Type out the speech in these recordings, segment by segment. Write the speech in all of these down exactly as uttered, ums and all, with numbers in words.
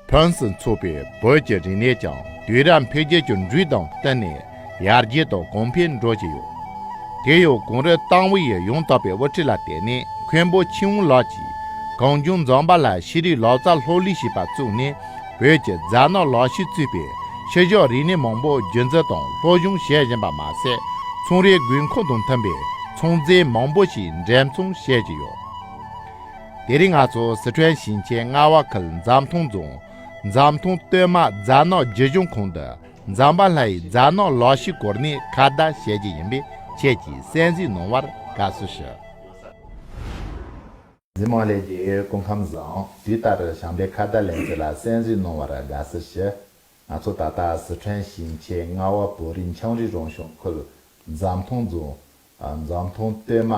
ཕུན་སུམ་ཚོགས་པའི་བོད་ཀྱི་རིག་གནས་ཀྱང་དུས་རབས་འཕེལ་རྒྱས་ཀྱི་འགྲོས་དང་བསྟུན་ནས་ཡར་རྒྱས་དང་གོང་འཕེལ་འགྲོ་བཞིན་ཡོད། དེ་ཡང་གོང་རིམ་ཏང་ཨུ་ཡི་ཡང་དག་པའི་དབུ་ཁྲིད་ལ་བརྟེན་ནས་མཁན་པོ་ཆོས་དབང་ལགས་ཀྱིས་གངས་ལྗོངས་འཛམ་བུ་གླིང་ཤེས་རིག་ལག་རྩལ་སློབ་གླིང་ཞེས་པ་བཙུགས་ནས་བོད་ཀྱི་རྫ་ནག་ལག་ཤེས་གཙོས་པའི་ཤུལ་བཞག་རིག་གནས་མང་པོ་རྒྱུན་འཛིན་དང་སློབ་སྦྱོང་བྱེད་བཞིན་པ་མ་ཟད། ཚོང་རའི་དགོས་མཁོ་དང་མཐུན་པའི་ཚོང་རྫས་མང་པོ་ཞིག་འགྲེམས་ཚོང་བྱེད་ཀྱི་ཡོད། དེ་རིང་ང་ཚོ་སི་ཁྲོན་ཞིང་ཆེན་རྔ་བ་ཁུལ་འཛམ་ཐང་རྫོང་འཛམ་ཐང་སྟོད་མ་རྫ་ནག་བརྗེ་སྦྱོང་ཁང་དུ་འཛམ་བུ་གླིང་ཡི་རྫ་ནག་ལག་ཤེས་སྐོར་ནས་ཁ་བརྡ་བྱེད་ཀྱི་ཡིན་པས། ཁྱེད་ཀྱིས་གསན་གཟིགས་གནང་བར་དགའ་བསུ་ཞུ། གཟིགས་མོ་ལྷན་རྒྱས་སྐུ་ཁམས་བཟང་། དུས་ལྟར་ཞིང་པའི་ཁ་བརྡ་ལེ་ཚན་ལ་གསན་གཟིགས་གནང་བར་དགའ་བསུ་ཞུ། ང་ཚོ་ད་ལྟ་སི་ཁྲོན་ཞིང་ཆེན་རྔ་བ་བོད་རིགས་ཆའང་རིགས་རང་སྐྱོང་ཁུལ་འཛམ་ཐང་རྫོང་། ཨ། འཛམ་ཐང་སྟོད་མ།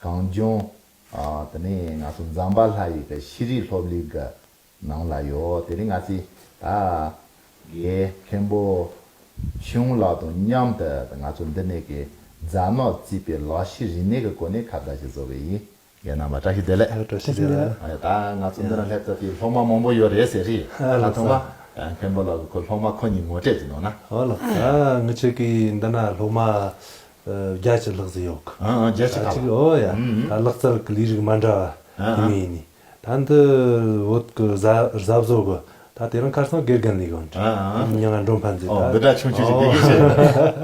གངས་ལྗོངས། ཨ། དེ་ནས་ང་ཚོ་འཛམ་བུ་གླིང་ཡི་གི་ཤེས་རིག་སློབ་གླིང་གི་ནང་ལ་ཡོད། དེ་རིང་ང་ཚོས་ད་རྒན་མཁན་པོ་ཆོས་དབང་ལགས་དང་མཉམ་དུ་ང་ཚོ་འདི་ནས་ཀྱི་རྫ་ནག་གཙོས་པའི་ལག་ཤེས་རིག་གནས་ཀྱི་སྐོར་ནས་ཁ་བརྡ་ཞིག་བཟོ་གི་ཡིན། རྒན་རྣམ་པ་བཀྲ་ཤིས་བདེ་ལེགས། ཨ། བཀྲ་ཤིས་བདེ་ལེགས། ཨ། ད་ང་ཚོ་འདི་ན་སླེབས་ཚར་དུས་སློབ་མ་མང་པོ་ཡོད་རེད་ཟེར་རེད། ཨ། ད་ལགས་ཐོག་མ། སོ། ཨ། མཁན་པོ་ལགས་ཀྱིས་ཁོ་སློབ་མ་ཁོ་གཉིས་ངོ་སྤྲོད་ཅིག་གནང་ན། ཨོ་ལགས། ཨ། ང་ཆོ་གི་འདི་ན་སློབ་མ་ཨ། བརྒྱད་ཅུ་ལྷག་ཟིག་ཡོད་གི། ཨ། ཨ། བརྒྱད་ཅུ་ད་ཁ་ལ། ཅིག་ཨོ་ཡ། ཨུམ། ད་ལག་རྩལ་གི་ལས་རིགས་མ་འདྲ་བ། ཨ། དེ་མོ་ཡིན་ནི། ད་འདི་བོད་གི་གཟའ་གཟའ་བཟོ་གི། ད་དེ་རིང་ཁ་སང་དགེ་རྒན་ལས་གི་འདྲ། ཨ། ཨ། མྱིང་ང་མགྲོན་ཕན་ཟེར། ཨོ། ད་འདི་འདྲ་ཆུང་ཆུང་ཞིག།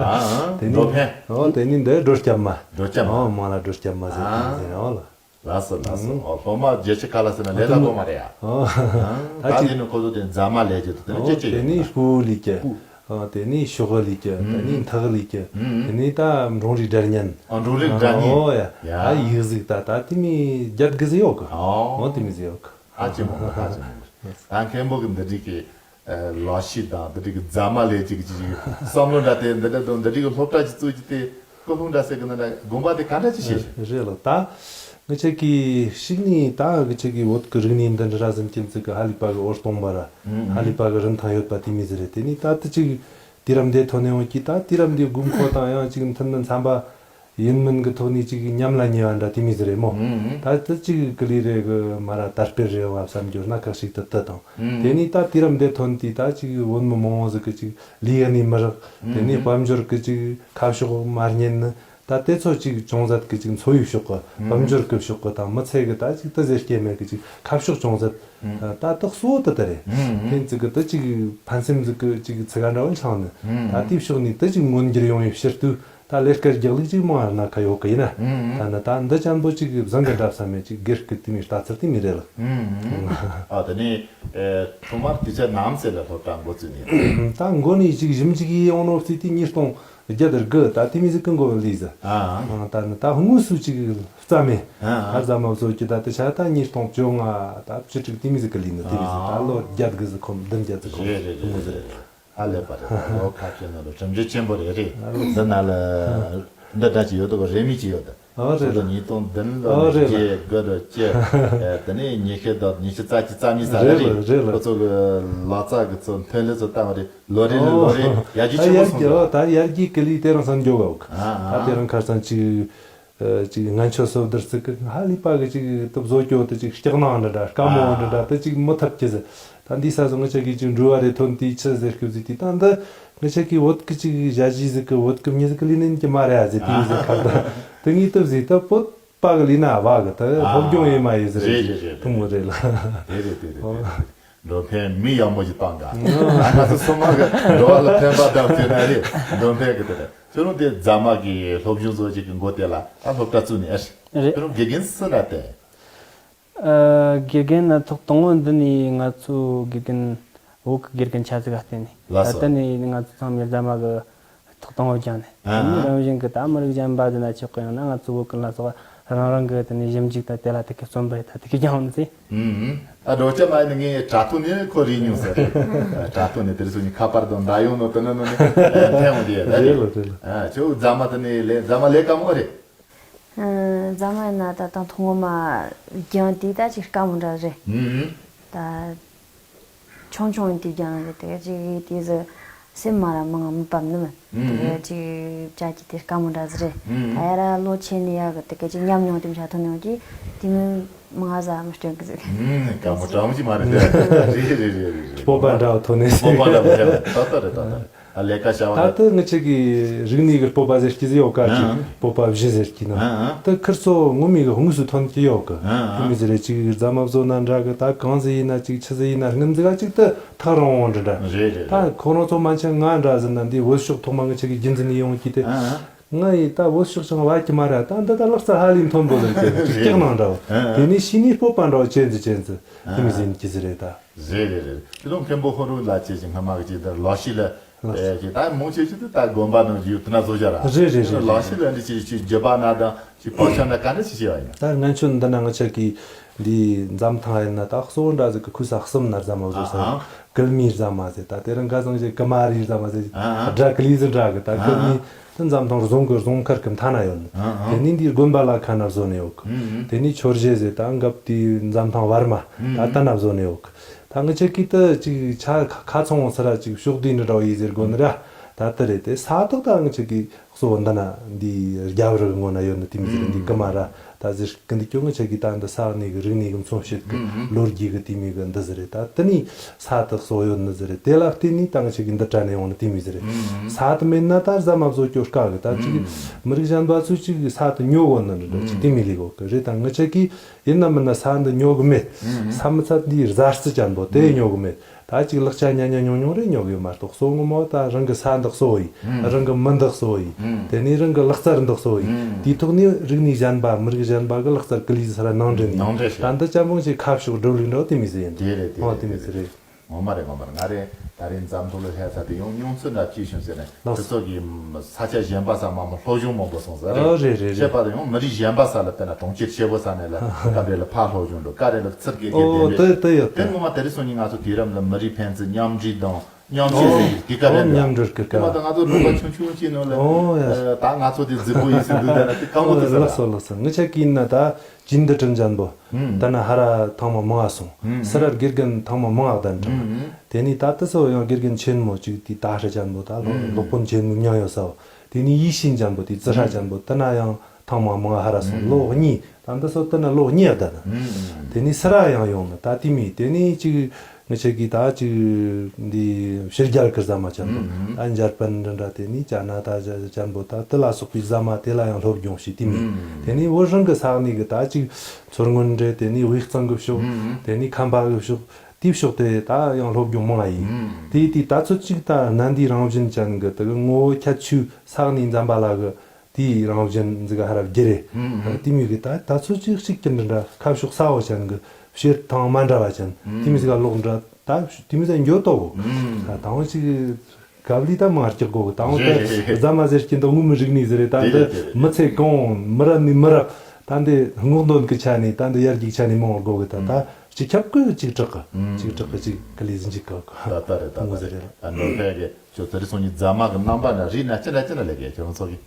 ཨོ། དགེ་རྒན་བྱས། ཨ། ཨ། དེ་ནི། མགྲོན་ཕན། ཨོ། དེ་ནི་འདི་སྒྲོལ་སྐྱབས་མ། སྒྲོལ་སྐྱབས་མ། ཨོ། མིང་ལ་སྒྲོལ་སྐྱབས་མ་ཟེར། ཨ། དེ་ཟེར། ཨོ་ལགས། ལགས་སོ། ལགས་སོ། ཨུམ། ཨོ། སློབ་མ་བརྒྱད་ཅུ་ཁ་ལ་ཟེར་ན་ལས་སླ་པོ་མ་རེད་ཡ། ཨོ། ཨ། ད་ད་དེ་དེ་ནི་ཁོ་ཚོ་དེ་རྫ་མ་ལས་རྒྱུ་དེ་ནི། ཨོ། ཅི་ཅི་དེ་ཡོད་ནི་ན། སྤུ་ལས་རྒྱུ། སྤུ། ཨ། དེ་ནི་ཤོག་ལས་རྒྱུ། དེ་ནི། ཨུམ། འཐག་ལས་རྒྱུ། ཨུམ། དེ་ནི་ད་འབྲོང་རིགས་སྒྲ་སྙན། ཨ། འབྲོང་རིགས་སྒྲ་སྙན། ཨོ་ཡ། ཡ། ད་ཡིག་གཟུགས་ད་ད་དེ་མོ་བརྒྱད་དགུ་ཟིག་ཡོད་གི། ཨོ། ཨོ། དེ་མོ་ཟིག་ཡོད་གི། ཧ་ཅང་མང་པོ། ཧ་ཅང་མང་པོ། ད་མཁན་པོ་གི་འདི་འདྲའི་གི། ཨ། ལག་ཤེས་དང་འདི་འདྲའི་གི་རྫ་མ་ལས་ཅིག་ཅིག་བསམ་བློ་འདྲ་དེ་འདི་འདྲ་དང་འདི་འདྲའི་གི་སློབ་གྲྭ་ཅིག་བཙུགས་ཀྱི་དེ་ཀུན་སློང་འདྲ་ཟེར་གི་ན་འདྲ། དགོངས་པ་དེ་ག་འདྲ་ཅིག་བཞེས་བཞག་རེད་ལགས། ད་ང་ཆོ་གི་གཅིག་ནི་ད་ང་ཆོ་གི་བོད་གི་རིག་གནས་འདི་འདྲ་ཟིག་ཅན་ཟིག་གི་ཧ་ལས་པ་གི་འོད་སྟོང་པ་ར། ཧ་ལས་པ་གི་རིན་ཐང་ཡོད་པ་དེ་མོ་ཟིག་རེད། དེ་ནི་ད་དེ་ཅིག་དུས་རབས་འདི་ཐོན་ནས་འོང་གི། ད་དུས་རབས་འདི་དགོས་མཁོ་དང་ཡང་ཅིག་མཐུན་མི་འཚམ་པ་ཡིན་མིན་གི་ཐོག་ནས་ཅིག་ཉམས་ལ་ཉེ་བ་འདྲ་དེ་མོ་ཟིག་རེད་མོ། ཨུམ། ད་དེ་ཅིག་གི་ལས་རེད་གི་མ་ར། དར་སྤེལ་རེད་བ་བསམ་རྒྱུ་ན་ཁག་ཅིག་ཏུ་དེ་དང་། ཨུམ། དེ་ནས་ད་དུས་རབས་འདི་ཐོན་དུས་ད་ཅིག་བོད་མི་མང་བོ་ཟིག་གི་ཅིག་ལས་ཡ་ནས་མི་རག་དེ་ནས་དཔལ་འབྱོར་གི་ཅིག་ཁ་ཕྱོགས་མ་རྙེད་ནི། ད་དེ་ཚོ་ཅིག་ཅུང་ཟད་གི་ཅིག་འཚོ་བའི་ཕྱོགས་གི། དཔལ་འབྱོར་གི་ཕྱོགས་གི་དང་མི་ཚེ་གི་ད་ཅིག་དེ་ཟེར་སྐྱེ་མེད་གི་ཅིག་ཁ་ཕྱོགས་ཅུང་ཟད། ད་དེ་གཙོ་བོ་དེ་དེ་རེད། ཨུམ། དེ་ཅིག་གི་དེ་ཅིག་ཕན་སེམས་ཟིག་གི་ཅིག་ཚིག་ག་འདྲ་བོ་འཆང་ནི། ད་དེའི་ཕྱོགས་ནས་དེ་ཅིག་མངོན་འགྱུར་ཡོང་བའི་ཕྱིར་དུ། ད་ལས་ཀ་རྒྱག་ལུགས་ཅིག་མང་བ་སྣ་ཁ་ཡོད་གི་ཡིན་ན། ད་ནི་ད་འདི་ཅན་པོ་ཅིག་བཟང་གི་འདྲ་བསམ་མེད་ཅིག་སྒེར་གི་དེ་མོ་ལྟ་ཚུལ་དེ་མོ་རེད་ལགས། ཨ། དེ་ནས། ཨེ། ཐོག་མར་དུས་ཚོད་ནམ་ཟེར་ལ་སློབ་གྲྭ་འགོ་བཙུགས་ནས། ད་འགོ་ནས་ཅིག་ཞིབ་འཇུག་ཡིན་ཡོང་ནོ་བརྩིས་ཏེ་ཉིས་སྟོང་བརྒྱད་དགུ་ད་དེ་མོ་ཟིག་གི་འགོ་ལས་ཟིག་ཨ། ད་ནི་ད་དངོས་སུ་ཅིག་རྩ་མེད། ཨ། ཨ། རྩ་མ་བཟོ་གི་ད་དེ་ཆ་ད་ཉིས་སྟོང་བཅོ་ལྔ་ད་བཅུ་དྲུག་དེ་མོ་ཟིག་གི་ལས་ནི། དེ་མོ་ཟིག་ད་ལོ་བརྒྱད་དགུ་ཟིག་གོམ་བདུན་བརྒྱད་ཟིག་གོམ་རེད། རེད། དེ་མོ་ཟིག་རེད། རེད། ཧ་ལས་པ་རེད། ལོ་ཁ་ཤས་ནང་ལ་གྲུབ་འབྲས་ཆེན་པོ་རེད། རེད། འདི་ན་ལ་འདི་འདྲ་ཅིག་ཡོད་དོ། རེ་མིག་ཅིག་ཡོད་དོ། ཨ། རེད། ཚོ་ལ་ཉིས་སྟོང་བདུན་ལོ། ཨ། རེད་ལ། བརྒྱད་དགུ་ལོ་བཅུ། ཨ། དེ་ནས་ཉི་ཤུ་དང་ཉི་ཤུ་རྩ་གཅིག་རྩ་གཉིས་ཟེར་རེད། རེད་ལ། རེད་ལ། ཁོ་ཚོ་གི་ལག་རྩལ་གི་ཚོ་ཐོན་ལས་ཚོ་བཏང་བ་རེད། ལོ་རེ་ལ་ལོ་རེ་ཡར་རྒྱས་ཆེན་པོ་སོང་། ད་ཡར་རྒྱས་གི་ལས་དེ་རིང་སང་མགྱོགས་བ་འོག་ཨ། ད་དེ་རིང་ཁ་སང་ཅིག་ཨ། ཅིག་ངན་ཆོས་སོ་བསྡུར་ཚིག་གི་ཧ་ལས་པ་གི་ཅིག་དུ་བཟོ་སྐྱོ་དུ་ཅིག་སྐྲག་སྣང་འདྲ་འདྲ་དཀའ་མོ་འདྲ་འདྲ་དུ་ཅིག་མི་ཐུབ་ཀྱི་ཟེར། ད་འདི་ས་སོ་ང་ཆ་གི་ཅིག་འགྲུལ་བ་རེ་ཐོན་དུས་ཆི་ཟེར་སྐྱོ་ཟིག་དུས། ད་འདི་ང་ཆ་གི་བོད་གི་ཅིག་ཞ་ཞི་ཟིག་གི་བོད་གི་མྱི་ཟིག་གི་ལས་ནན་གྱི་མ་རེད་ཟེར། དུས་ཟིག་ཁ་ད་དུ་ངས་དུ་ཟིག་ད་བོད་པ་གི་ལས་ན་བ་གི་ད་སློབ་སྦྱོང་ཡེ་མ་ཡེ་ཟེར། རེད་རེད་རེད། དུ་མོ་རེད་ལ། དེ་རེད་དེ་རེད། འགྲོ་ཕན་མི་ཡག་མོ་ཞིག་བཏང་ག་ང་ཚོ་སོ་མ་གི་འགྲོ་བ་ལ་ཕན་པ་དང་བཅས་ན་རེད། འགྲོ་ཕན་གི་དེ་རེད། ཁྱོད་རང་དེ་རྫ་མ་གི་སློབ་སྦྱོང་བཟོ་བྱེད་ཀྱི་འགོ་དེ་ལ་ད་སློབ་གྲྭ་བཙུགས་ནས་ཨེ་རེད། རེད། ཁྱོད་རང་དགེ་རྒན་སུ་ལ་བསྟེན། ཨ། དགེ་རྒན་ན་ཐོག་དང་པོ་འདི་ནས་ང་ཚོ་དགེ་རྒན་བོད་གི་དགེ་རྒན་ཆ་ཟིག་ག་བསྟེན་ནས། ལགས་སོ། ད་ལྟ་ནས་ང་ཚོ་ཚང་མས་རྫ་མ་གི་ཐོག་དང་པོ་སྦྱངས་ནས། ཨ། དེ་ནས་རང་བཞིན་གི་ད་མི་རིགས་གཞན་པ་འདི་ན་ཆོག་གི། ཡང་ན་ང་ཚོ་བོད་གི་ལ་སོགས་རང་རང་གི་དེ་ནས་ཞིབ་འཇུག་ད་དེ་ལ་དེ་གི་རྩོམ་པ་ད་དེ་གི་སྦྱངས་ནས་ཟེར། ཨུམ། ཨ། འགྲོ་ཆ་མ་ཡིན་ན་ངས་དྲ་ཐོག་ནས་ཁོ་རིག་མྱོང་ཟེར། དྲ་ཐོག་ནས་དེ་རིང་སང་ཉིན་ཁ་པར་དང་འདྲ་ཡོང་ནོ་དེ་ནས་ནོ་ནས་ཐོན་འོང་དེ་ད་རེད། རེད་ལ། རེད་ལ། ཨ། ཁྱོད་རྫ་མ་དེ་ནས་ལས་རྫ་མ་ལས་དཀའ་མོ་རེད། ཨ། རྫ་མ་ཡིན་ན་ད་དང་ཐོག་མ་སྦྱངས་དུས་ད་ཅིག་དཀའ་མོ་འདྲ་རེད། ཨུམ། ད་ཆུང་ཆུང་ཡིན་དུས་སྦྱངས་རེད། དེ་ག་ཅིག་དེ་ཟི་སེམས་མ་ར་མང་མི་བབ་ནི་མིན། ཨུམ། དེ་ག་ཅིག་བྱ་རྒྱུ་དེ་དཀའ་མོ་འདྲ་ཟིག་རེད། ཨུམ། ད་ཡ་ར་ལོ་ཆེ་ནས་ཡ་གི་དེ་ག་ཅིག་ཉམས་མྱོང་དེ་མི་ཆ་ཐོན་ཡོང་གི་དེ་མིན། མ་ཟ་མི་སྐྱོན་གི་ཟིག་ཧུམ། དཀའ་མོ་དྲང་མོ་ཅིག་མ་རེད། རེད་རེད་རེད་རེད། སྤོབས་པ་འདྲ་བོ་ཐོན་ནས། སྤོབས་པ་འདྲ་བོ་ཐོན་ནས། ཏག་ཏག་རེད། ཏག་ཏག་རེད། ཨ་ལས་ཀ་བྱ་བ་ད་ལྟ་ངི་ཆ་གི་རིག་གནས་གི་སྤོབས་པ་ཟེར་གྱི་ཟིག་ཡོད་ཀ་ཅིག་ཨང་། སྤོབས་པ་བཞི་ཟེར་གྱི་ན། ཨང་ཨང་། ད་ཁིར་ཚོ་ངོ་མའི་གི་དངོས་སུ་ཐོན་གྱི་ཡོད་ཀ་ཨང་། ཨང་། དེ་མི་ཟེར་རེད། ཅིག་རྫ་མ་བཟོ་ན་འདྲ་གི། ད་གང་ཟིག་ཡིན་ན་ཅིག་ཆི་ཟིག་ཡིན་ན་སྔོན་ཟིག་ག་ཅིག་ད་ཐག་རིང་བོ་འདྲ་འདྲ། རེད་རེད། ད་ཁོ་རང་ཚོ་མན་ཆད་ང་འདྲ་ཟེར་ན་འདི་བོད་ཤོག་ཐོག་མ་ངི་ཆ་གི་རྒྱུན་འཛིན་ནས་ཡོང་གི་དེ། ཨང་ཨང་། ང་ཡི་ད་བོད་ཤོག་ཅང་བ་གི་མ་ར། ད་འདི་ད་ལག་རྩལ་ཧ་ལས་མཐོན་པོ་ལ་ཅིག་ཅིག་ཀྱག་ནང་འདྲ་བོ། ཨང་། དེ་ནས་ཤི་ནས་སྤོབས་པ་འདྲ་བོ་ཅན་ཟིག་ཅན་ཟིག་དེ་མི་ཟིན་གྱི་ཟིག་རེད་ད། རེད་རེད་རེད། ཁྱེད་རང་མཁན་པོ་ཧོ་རུ་ལ་ཅེ་ཅིག་སྔ་མ་གི་ཅིག་ད་ལོ་ཤི་ལ། ལགས་སོ། ཨེ་ཅིག་ད་མོ་ཆེ་ཆེ་དུ་ད་དགོན་པ་ནང་ཡུལ་དུ་ན་བཟོ་བྱ་ར། རེད་རེད་རེད། ལོ་ཤི་ལ་འདི་ཅིག་ཅིག་རྒྱུད་པ་ན་དང་ཅིག་ཕོ་ཤ་ན་ག་འདྲ་ཅིག་བྱེད་བ་ཡིན། ད་སྔན་ཆད་འདི་ན་ང་ཆ་གི་འདི་འཛམ་ཐང་ཡིན་ན་ད་གཙོ་བོ་འདྲ་ཟིག་གི་ཁུ་ས་གསུམ་ན་རྫ་མ་བཟོ་ས། ཨ་ཨ། ཀིལ་མིའི་རྫ་མ་ཟེར། ད་དེ་རིང་ཁ་སང་ཞིག་ཀི་མ་རིའི་རྫ་མ་ཟེར། ཨ་ཨ། སྦྲ་ཀི་ལི་ཟེར་འདྲ་གི། ད་ཨ་ཨ། ཀིལ་མི་དེ་འཛམ་ཐང་རྫོང་གི་རྫོང་མཁར་གི་མཐའ་ན་ཡོད་ནི། ཨ་ཨ། དེ་ནས་འདིའི་དགོན་པ་ལ་ཁ་ན་བཟོ་ནི་ཡོད་གི། ཨ་ཨ། དེ་ནས་ཆོས་རྗེ་ཟེར་ད་འགབ་དེའི་འཛམ་ཐང་བར་མ། ཨ་ཨ། ད་ལྟ་ན་བཟོ་ནི་ཡོད་གི། ད་ངི་ཆ་གི་ད་ཅིག་ཆ་ཁ་ཚང་བོ་སི་ར་ཅིག་ཕྱོགས་བསྡུས་ནི་འདྲ་བོ་ཡིན་ཟེར་དགོ་ནི་ར། ད་ལྟ་རེད། དེ་ས་ཐོག་ད་ངི་ཆ་གི་གཙོ་བོ་འདི་ན་འདི་རྒྱབ་རི་གི་ངོ་ན་ཡོད་ནི་དེ་མི་ཟེར། འདི་ཀི་མ་ར་ད་ཟེར་གི། འདི་ཀྱོ་ངི་ཆ་གི་ད་འདི་ས་གནས་གི་རིག་གནས་གི་མཚོན་བྱེད་གི་ལོ་རྒྱུས་གི་དེ་མི་གི་འདི་ཟེར་རེད། ད་དེ་ནི་ས་ཐོག་གཙོ་བོ་ཡོད་ནི་ཟེར་རེད། དེ་ལ་བརྟེན་ནས་ད་ངི་ཆ་གི་འདི་དྲ་ནས་ཡོང་ནི་དེ་མི་ཟེར་རེད། ས་དེ་མེད་ན་ད་རྫ་མ་བཟོ་ཀྱོ་དཀའ་གི། ད་ཅིག་མི་རིགས་གཞན་པ་ཚོས་ཅིག་ས་དེ་ཉོ་གོ་ནི་འདྲ་ཅིག་དེ་མི་ལས་གོ་གི་རེད། ད་ངི་ཆ་གི་ཡིན་ན་མིན་ན་ས་འདི་ཉོ་གི་མེད། ས་མི་ཚད་འདིའི་རྫ་རྩི་ཅན་པོ་དེ་ཉོ་གི་མེད། ད་ཅིག་ལག་ཆ་ཉ་ཉ་ཉུང་ཉུང་རེ་ཉོ་གི་ཡོད་མ་གཏོགས། གཙོ་བོ་ངོ་མ་ད་རང་གི་ས་འདི་གཙོ་བོ་ཡིན། རང་གི་མི་འདི་གཙོ་བོ་ཡིན། དེ་ནས་རང་གི་ལག་རྩལ་འདི་གཙོ་བོ་ཡིན། དེའི་ཐོག་ནས་རིག་གནས་གཞན་པ་མི་རིགས་གཞན་པ་གི་ལག་རྩལ་ཀི་ལི་ཟི་ས་ར་ནང་འདྲེན་ནས། ནང་འདྲེན་བྱས། ད་འདི་ཅན་པོ་ཞིག་ཁ་ཕྱོགས་སྒྲུབ་ལུགས་འདྲ་བོ་དེ་མི་ཟེར་ཡིན། དེ་རེད། དེ་ཨོ་རེད། དེ་མི་ཟེར་རེད། ངོ་མ་རེད། ངོ་མ་རེད། ང་རེད། ད་རེས་འཛམ་བུ་གླིང་ལྷ་ས་དེ་ཡང་མྱོང་ཚོར་འདྲ་ཅིག་བྱུང་ཟེར་ནས། ལགས་སོ། དེ་ཚོ་གི་ས་ཆ་གཞན་པ་ས་མ་མ་སློབ་སྦྱོང་མང་པོ་སོང་ཟེར། ཨ་རེད་རེད་རེད། བྱས་པ་དང་ཡང་མི་རིགས་གཞན་པ་ས་ལ་དཔེར་ན་གྲོང་ཁྱེར་ཆེ་བོ་ས་ནས་ལ་སྐབས་རེ་ལ་ཕ་སློབ་སྦྱོང་འགྲོ། སྐབས་རེ་ལ་ཚུར་དགེ་རྒན། ཨོ་དེ་དེ་ཡོད་དེ། དེ་ངོ་མ་དེ་རིང་སང་ཉིན་ང་ཚོ་དུས་རབས་ལ་མི་རིགས་ཕན་ཚུན་མཉམ་འབྲེལ་དང་མཉམ་ཤེས་ཟེར་གི་དེ་སྐབས་རེ་ལ། ཨོ་མཉམ་འབྲེལ་གི་དེ་མ་སྐབས་ད་ང་ཚོ་རོགས་པ་ཆུང་ཆུང་ཅིག་ནང་ལ། ཨོ་ཡ། ཨ་ད་ང་ཚོ་དེ་རྫི་པོ་ཡིན་ཟེར་འདུག་ད་ན་དེ་དཀའ་མོ་དེ་ཟེར་ལ། ལགས་སོ་ལགས་སོ། ངི་ཆ་གི་ཡིན་ན་ད། ཅིན་འདི་དྲིན་ཅན་པོ། ཧུམ། ད་ན་ཧ་ར་ཐང་མ་མང་ང་སོང་། ཧུམ། སི་རར་དགེ་རྒན་ཐང་མ་མང་ང་བདན་དྲིན། ཧུམ། དེ་ནས་ད་ལྟ་སོ་ཡང་དགེ་རྒན་ཆེན་མོ་གཅིག་དེ་ད་ཧྲ་ཅན་པོ་ད་ལོ། ཧུམ། སློབ་དཔོན་ཆེན་མོ་མྱང་ཡོད་ས་བོ། དེ་ནས་ཡིད་བཞིན་ཅན་པོ་དེ་ཙི་ཧྲ་ཅན་པོ་ད་ན་ཡང་ཐང་མ་མང་ང་ཧ་ར་སོང་། ཧུམ། ལོ་གཉིས། ད་འདི་སོ་ད་ན་ལོ་གཉིས་བདན། ཧུམ། དེ་ནས་སི་ར་ཡང་ཡོང་ནི་ད་དེ་མི་དེ་ནས་གཅིག་ངི་ཆ་གི་ད་ཅིག་འདི་ཕྱི་རྒྱལ་གི་ཟ་མ་ཅན་པོ། ཨུམ། ད་འཇར་པན་འདྲ་འདྲ། དེ་ནི་ཅ་ན་ད་ཅན་པོ། ད་དེ་ལ་སོགས་པའི་ཟ་མ་དེ་ལ་ཡང་སློབ་སྦྱོང་བྱས། དེ་ནི། ཨུམ། དེ་ནི་བོད་རང་གི་ས་གནས་གི་ད་ཅིག་མཚོ་སྔོན་འདྲ། དེ་ནི་དབུས་གཙང་གི་ཕྱོགས། ཨུམ། དེ་ནི་ཁམས་པ་གི་ཕྱོགས། དེའི་ཕྱོགས་དེ་ད་ཡང་སློབ་སྦྱོང་མང་ང་ཡིན། ཨུམ། དེ་དེ་ད་ཚོད་ཅིག་ད་ནན་དེའི་རང་བཞིན་ཅན་གི་དེ་གི་ངོ་བོ་ཁྱད་ཆོས་ས་གནས་འཛམ་བྷ་ལ་གི་དེའི་རང་བཞིན་ཟིག་ཧ་ར་བརྒྱུད་རེད། ཧུམ་ཧུམ། དེ་མོ་གི་ད་ད་ཚོད་ཅིག་གཅིག་གི་འདྲ་འདྲ་ཁ་ཕྱོགས་གསལ་བོ་ཅན་གི་བྱེད་སྟངས་མ་འདྲ་བ་ཅན། ཧུམ། དེ་མོ་ཟིག་ག་ལོག་འདྲ་ད་དེ་མོ་ཟིག་འགྱོ་ཏོ། ཧུམ། ད་དང་ཅིག་གབ་ལི་ད་མ་རྒྱག་གོ་གི། དང་ད་རེད་རེད་རེད། རྫ་མ་ཟེར་གྱིན་ད་ངོ་མི་རིག་ནི་ཟེར་རེད། ད་རེད་འདི་རེད་རེད། མི་ཚེ་གང་མི་རབས་ནི་མི་རབས། ད་འདི་སྔོག་འདོན་གི་ཆ་ནས་ད་འདི་ཡར་རྒྱས་ཆ་ནས་མང་བ་གོ་གི། ད་ད། ཧུམ། སྤྱི་ཁྱབ་ཀྱི་ཅིག་དྲག་གི། ཨུམ། ཅིག་དྲག་གི་ཅིག་གི་ལས་འཛིན་ཅིག་གི། ད་ལྟ་རེད། ད་ལྟ་ངོ་ཟེར་རེད། རེད། ད་ནོར་ཕལ་གི་ཁྱོད་དེ་རིང་སང་ཉིན་རྫ་མ་གི་རྣམ་པ་ན་རིགས་ན་ཅི་འདྲ་ཅི་འདྲ་ལས་གི་ཁྱོད་རང་ཚོ་གི་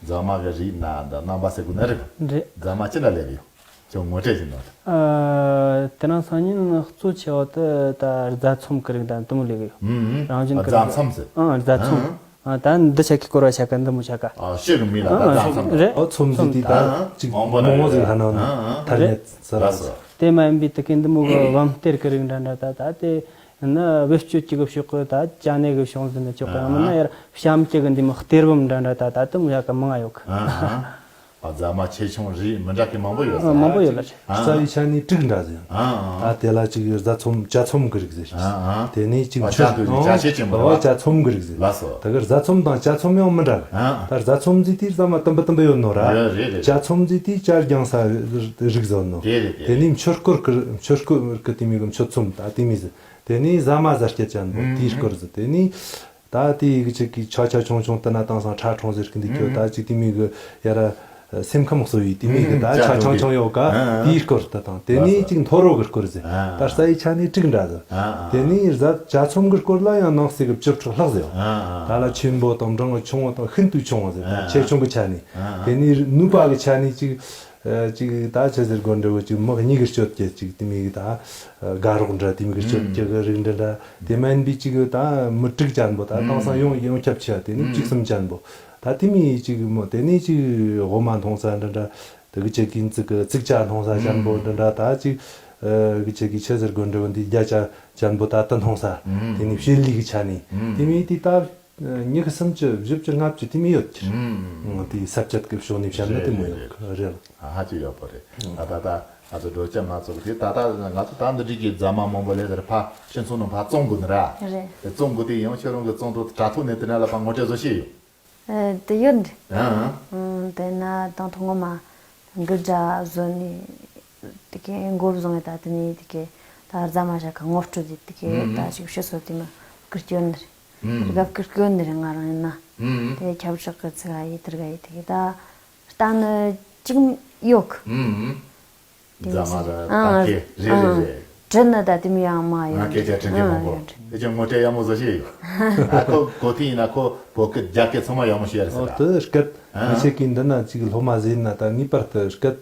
རྫ་མ་གི་རིགས་ན་ད་རྣམ་པ་ཟེར་དགོས་ན་རེད། རེད། རྫ་མ་ཅི་འདྲ་ལས་གི་ཁྱོད་ངོ་སྤྲོད་ཞིག་གནང་དང་། ཨ། དེ་རིང་སང་ཉིན་གཙོ་ཆེ་བ་དེ་ད་རྫ་ཚོམ་གི་རིགས་དང་དེ་མོ་ལས་གི་ཡོད། ཨུམ་ཨུམ། རང་བཞིན་གི་རྫ་རིགས། ཚོམ་ཟེར། ཨང་། རྫ་ཚོམ། ཨང་། ཨ། ད་འདི་ཆ་གི་སྐོར་བ་ཆ་ག་འདི་མོ་ཆ་ག། ཨ། ཤེས་གི་མི་ལ་ད་ཨང་། རྫ་ཚོམ་རེད། ཨོ་ཚོམ་ཟེར་དེ་ད་ཨང་། ཅིག་མང་པོ་ན་མང་མང་ཟིག་ཡོད་ཧ་ན་ཨང་ཨང་། ཐ་རེད། སྙད་ཟེར་ལ་ལགས་སོ། དེ་མ་ཡིན་པའི་དེ་གི་འདི་མོ་གི་བམ་གཏེར་གི་རིགས་འདྲ་འདྲ། ད་ད་དེ་ན་བེད་སྤྱོད་ཀྱི་གི་ཕྱོགས་གི་ད་ཅ་ནེ་གི་ཕྱོགས་འདི་ནས་ཆོག་གི། ཡང་མིན་ན་ཡར་གཤམ་གྱི་གི་འདི་མོ་གཏེར་བུམ་འདྲ་འདྲ་ད་ད་དེ་མོ་ཡ་གི་མང་ང་ཡོད་གི། ཨང་ཨང་། ཨ། རྫ་མ་ཆེ་ཆུང་རིགས་མི་འདྲ་གི་མང་པོ་ཡོད་ས། ཨ། མང་པོ་ཡོད་ལ། ཨ། རྩ་བའི་ཆ་ནས་དྲུག་འདྲ་ཟེར། ཨ་ཨ། ད་དེ་ལ་ཅིག་རྫ་ཚོམ་བྱ་ཚོམ་གི་རིགས་ཟེར། ཨ་ཨ། དེ་ནས་ཅིག་ཨ། མཆོད་བྱ་འདུག་ནི་བྱ་ཆེ་ཆེན་པོ་རེད་པ། བྱ་ཚོམ་གི་རིགས་ཟེར། ལགས་སོ། ད་གི་རྫ་ཚོམ་དང་བྱ་ཚོམ་ཡང་མི་འདྲ་གི། ཨ་ཨ། ད་རྫ་ཚོམ་ཟེར་དུས་རྫ་མ་དུམ་བུ་དུམ་བུ་ཡོད་ནོ་ར། རེད་རེད་རེད། བྱ་ཚོམ་ཟེར་དུས་བྱ་རྒྱང་ས་རིགས་ཟེར་ནོ། རེད་རེད་རེད། དེ་ནས་མཆོད་སྐོར་གི་མཆོད་སྐོར་གི་དེ་མོ་གི་མཆོད་ཚོམ་ད་དེ་མོ་ཟེར། དེ་ནས་ཟ་མ་ཟ་སྐྱ་ཅན་པོ་ཨུམ་དེའི་སྐོར་ཟེར། དེ་ནས། ད་དེ་གི་ཅིག་གི་ཆ་ཆ་ཆུང་ཆུང་དེ་ན་དེང་སང་ཁྲ་ཁྲོང་ཟེར་གི་འདུག་གི། ཨུམ། ད་ཅིག་དེ་མོ་གི་ཡ་ར་སེམས་ཁམས་གསོ་བའི་དེ་མོ་གི་ད་ཨུམ་ཆ་ཆུང་ཆུང་ཡོད་ཀ། ཨ་ཨ། དེའི་སྐོར་དེ་དང་། དེ་ནས་ཅིག་མཐོ་རོ་གི་སྐོར་ཟེར། ཨ་ཨ། ད་རྩ་བའི་ཆ་ནས་དྲུག་འདྲ་ཟེར། ཨ་ཨ། དེ་ནས་རྫ་བྱ་ཚོམ་གི་སྐོར་ལ་ཡང་ནང་གསེས་གི་བཅུ་ཕྲག་ལྷག་ཟེར། ཨ་ཨ། ད་ལ་ཆེན་པོ་དང་འབྲིང་བ་ཆུང་བ་དང་ཤིན་ཏུ་ཆུང་བ་ཟེར། ཨ་ཨ། ཆེ་ཆུང་གི་ཆ་ནས། ཨ་ཨ། དེ་ནས་ནུས་པ་གི་ཆ་ནས་ཅིག་ཨ། ཅིག་ད་ཆི་ཟེར་དགོས་འདྲ་བོ། ཅིག་མི་གཉིས་ཀྱི་སྤྱོད་ཀྱི་ཅིག་དེ་མོ་གི་ད་དགའ་རོགས་འདྲ་དེ་མོ་གི་སྤྱོད་ཀྱི་གི་རིགས་འདྲ་འདྲ། དེ་མིན་པའི་ཅིག་ད་མི་དྲུག་ཅན་པོ། ད་དེང་སང་ཡོང་ཡོངས་ཁྱབ་ཆེ་བ་དེ་ནི་བཅུ་གསུམ་ཅན་པོ། ད་དེ་མོ་ཅིག་མོ་དེ་ནི་ཅིག་འོ་མ་འཐུང་ས་འདྲ་འདྲ། གི་ཅིག་གིན་ཙི་གི་ཙིག་ཅ་སྣང་ས་ཅན་པོ་འདི་འདྲ་ད་ཅིག་གི་ཅིག་གི་ཆི་ཟེར་དགོས་འདྲ་བོ་འདི་རྒྱ་ཅ་ཅན་པོ་ད་ད་སྣང་ས་དེ་ནི་བྱེད་ལས་གི་ཆ་ནས་དེ་མི་དེ་ད་ཉི་ཤུ་སུམ་ཅུ་བཞི་བཅུ་ལྔ་བཅུ་དེ་མི་ཡོད་ཀྱི་རེད། དེ་ས་བཅད་གི་ཕྱོགས་ནས་བཤད་ན་དེ་མོ་ཡོད་གི་རེད། ཧ་ཅང་ཡག་པོ་རེད། ད་ད་ད་ང་ཚོ་འགྲོ་ཅ་མ་ཚོགས་དེ་ད་ད་ང་ཚོ་ད་འདི་འདྲའི་གི་རྫ་མ་མང་པོ་ལས་དེར་ཕ་ཤིང་ཚོང་ནང་ཕ་བཙོང་དགོས་ནི་ར། རེད། བཙོང་དགོས་དེ་ཡང་ཁྱེད་རང་གི་བཙོང་དོ་དྲ་ཐོག་ནས་དེ་ན་ལ་ཕ་ངོ་སྤྲོད་བཟོ་ཤེས་ཡོད། ཨ། དེ་ཡོད་འདྲ། ཨང་། ཨང་། དེ་ན་དང་ཐོག་ངོ་མ་འགུལ་སྒྲ་བཟོ་ནས་དེ་གའི་མགོ་བཟུང་ངས་ད་དེ་ནས་དེ་གའི་ད་རྫ་མ་བཞག་ག་ངོ་སྤྲོད་དེ་དེ་གའི་ཨང་། ད་ཞིག་ཤི་སོ་དེ་མ་བསྐུར་སྐྱོན་འདྲ། ཨང་། རྒབ་བསྐུར་སྐྱོན་འདྲ་ང་རང་ཡིན་ན། ཨང་། དེ་ཁྱབ་བསྒྲགས་གི་ཚིག་ཡི་དེར་ག་ཡི་དེ་གའི་ད་ལྟ་ནི་ཅིག་ཡོད་གི། ཨང་། རྫ་མ་ར་ཨང་། ད་ཀེ་རེད་རེད་ཨང་། རེད། དྲི་ནི་ད་དེ་མི་ཡང་མ་ང་ཡོད་སྐད་ཆ་དྲི་གི་མང་ཨང་པོ་ཡོད་དེ་ཀྱང་ངོ་སྤྲོད་ཡག་མོ་བཟོ་ཤེས་ཡོད། ཨ་ཁོ་གོ་ཐིག་ཡིན་ན་ཁོ་བོད་སྐད་རྒྱ་སྐད་ཚང་མ་ཡག་མོ་ཤེས་རེད་ཟེར་ཨོ་ད། དེ་སྐད་ཨ། ངེད་ཆེ་གི་འདི་ན་ཅིག་སློབ་མ་ཟེར་ན་ད་ངེས་པར་དུ་སྐད་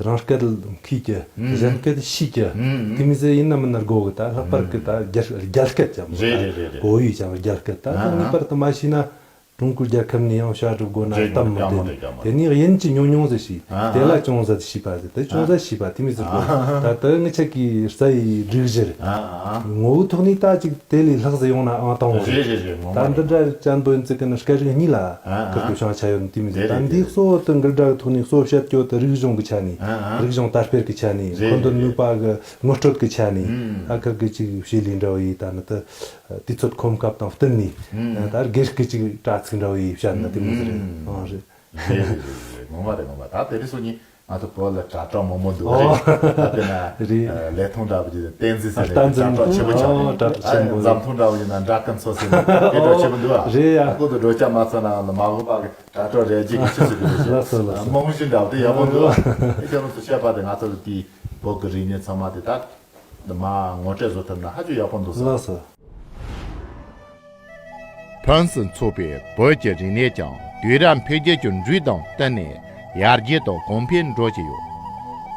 རང་སྐད་མཁས་ཀྱི་ཨང་། གཞན་སྐད་ཤེས་ཀྱི་ཨང་། དེ་མི་ཟེར་ཡིན་ན་མིན་ན་དགོ་གི་ད་ལྷག་པར་གི་ད་རྒྱ་རྒྱ་སྐད་ཅམ་རེད་རེད་རེད་རེད། གོ་ཡི་ཅམ་རྒྱ་སྐད་ད་ཨ་ད་ངེས་པར་དུ་མ་ཤེས་ན། ཀྲུང་གོའི་རྒྱལ་ཁབ་ནས་ཡང་བྱ་སྒྲུབ་དགོས་ན་རེད་གཏམ་མི་རེད་བདེན་ནི། རེད་དེ་ནས་དབྱིན་ཇི་ཉུང་ཉུང་ཟིག་ཤེས། ཨ་དེ་ལ་ཅུང་ཟད་ཤེས་པ་ཟིག་དེ་ཅུང་ཟད་ཤེས་པ་དེ་མི་ཟིག་གོ་ཨ་ད་དེ་ངི་ཆ་གི་རྩ་ཡི་སྒྲིག་གཞིར། ཨ་ངོ་བོའི་ཐོག་ནས་ད་ཅིག་དེ་ལས་ལྷག་ཟིག་ཡོང་ན་ཨང་དང་བོ་རེད། རེད་རེད་རེད་ངོ་མ་ད་འདི་རེད། འདྲ་ཅན་པོ་ཡིན་ཚིག་གི་ནི་སྐད་རིགས་གཉིས་ལ་ཨ་ཁིར་གི་བྱང་ཆ་ཡོད་ནི་དེ་མི་ཟིག་རེད་ད་རེད་འདིའི་རེད། གཙོ་བོ་དེ་འགུལ་སྒྲ་གི་ཐོག་ནས་གཙོ་བཤད་རྒྱུ་དེ་རིག་གཞུང་གི་ཆ་ནས་ཨ་ཨ་རིག་གཞུང་དར་སྤེལ་གི་ཆ་ནས་རེད་མཁོ་འདོན་རེད་ནུས་རེད། པ་གི་ངོ་སྤྲོད་ཀྱི་ཆ་ནས་ཨུམ། ཨ་ཁིར་གི་ཅིག་བྱེད་ལས་འདྲ་བ་ཡིས་ད་ནི་དེ་དུས་ཚོད་ཁོམ་སྐབས་དང་བསྟུན་ནས་ཨུམ། ད་སྒེར་གྱི་ཅིག་དྲ་ཚིགས་འདྲ་བ་ཡིས་བཤད་ན་དེ་མོ་ཟིག་རེད། ཨུམ། ཨང་རེད། རེད་རེད་རེད་རེད་ངོ་མ་རེད་ངོ་མ་ད་དེ་རིང་སང་ཉིན་ང་ཚོ་བོད་ལ་དྲ་གྲོགས་མང་པོ་འདུག་ཨོ། རེད་ད་དེ་ན་རེད། ལས་ཐོང་འདྲ་བ་ཅིག་བསྟན་འཛིན་ཟེར་ནས་བསྟན་འཛིན་དྲ་གྲོགས་ཆེན་པོ་ཆགས་ཨོ་དྲ་གྲོགས་ཆེན་པོ་འཛམ་ཐང་འདྲ་བ་ཡིན་ན་འདྲ་ཀུན་ཚོ་ཟེར་ནས་དེ་འདྲ་ཆེན་པོ་འདུག་ཨ། རེད་ཡ། ཁོ་ཚོ་འགྲོ་ཆ་མ་ཚོ་ན་མ་འོངས་པ་གི་དྲ་གྲོགས་རེ་གཅིག་གི་ཆུ་ཚོད་ཀྱི་ལགས་སོ་ལགས་སོ། རྨང་གཞི་འདྲ་བ་དེ་ཡག་པོ་འདུག་ཨ། དེ་ཁྱེད་རང་ཚོ་བཤད་པ་དེ་ང་ཚོ་ལ་དེའི་བོད་ཀྱི་རིག་གནས་ཚང་མ་དེ་དག་མ་ངོ་སྤྲོད་བཟོ་ཐུབ་ན་ཧ་ཅང་ཡག་པོ་འདུག་ཟེར། ལགས་སོ། ཕུན་སུམ་ཚོགས་པའི་བོད་ཀྱི་རིག་གནས་ཀྱང་དུས་རབས་འཕེལ་རྒྱས་ཀྱི་འགྲོས་དང་བསྟུན་ནས་ཡར་རྒྱས་དང་གོང་འཕེལ་འགྲོ་བཞིན་ཡོད།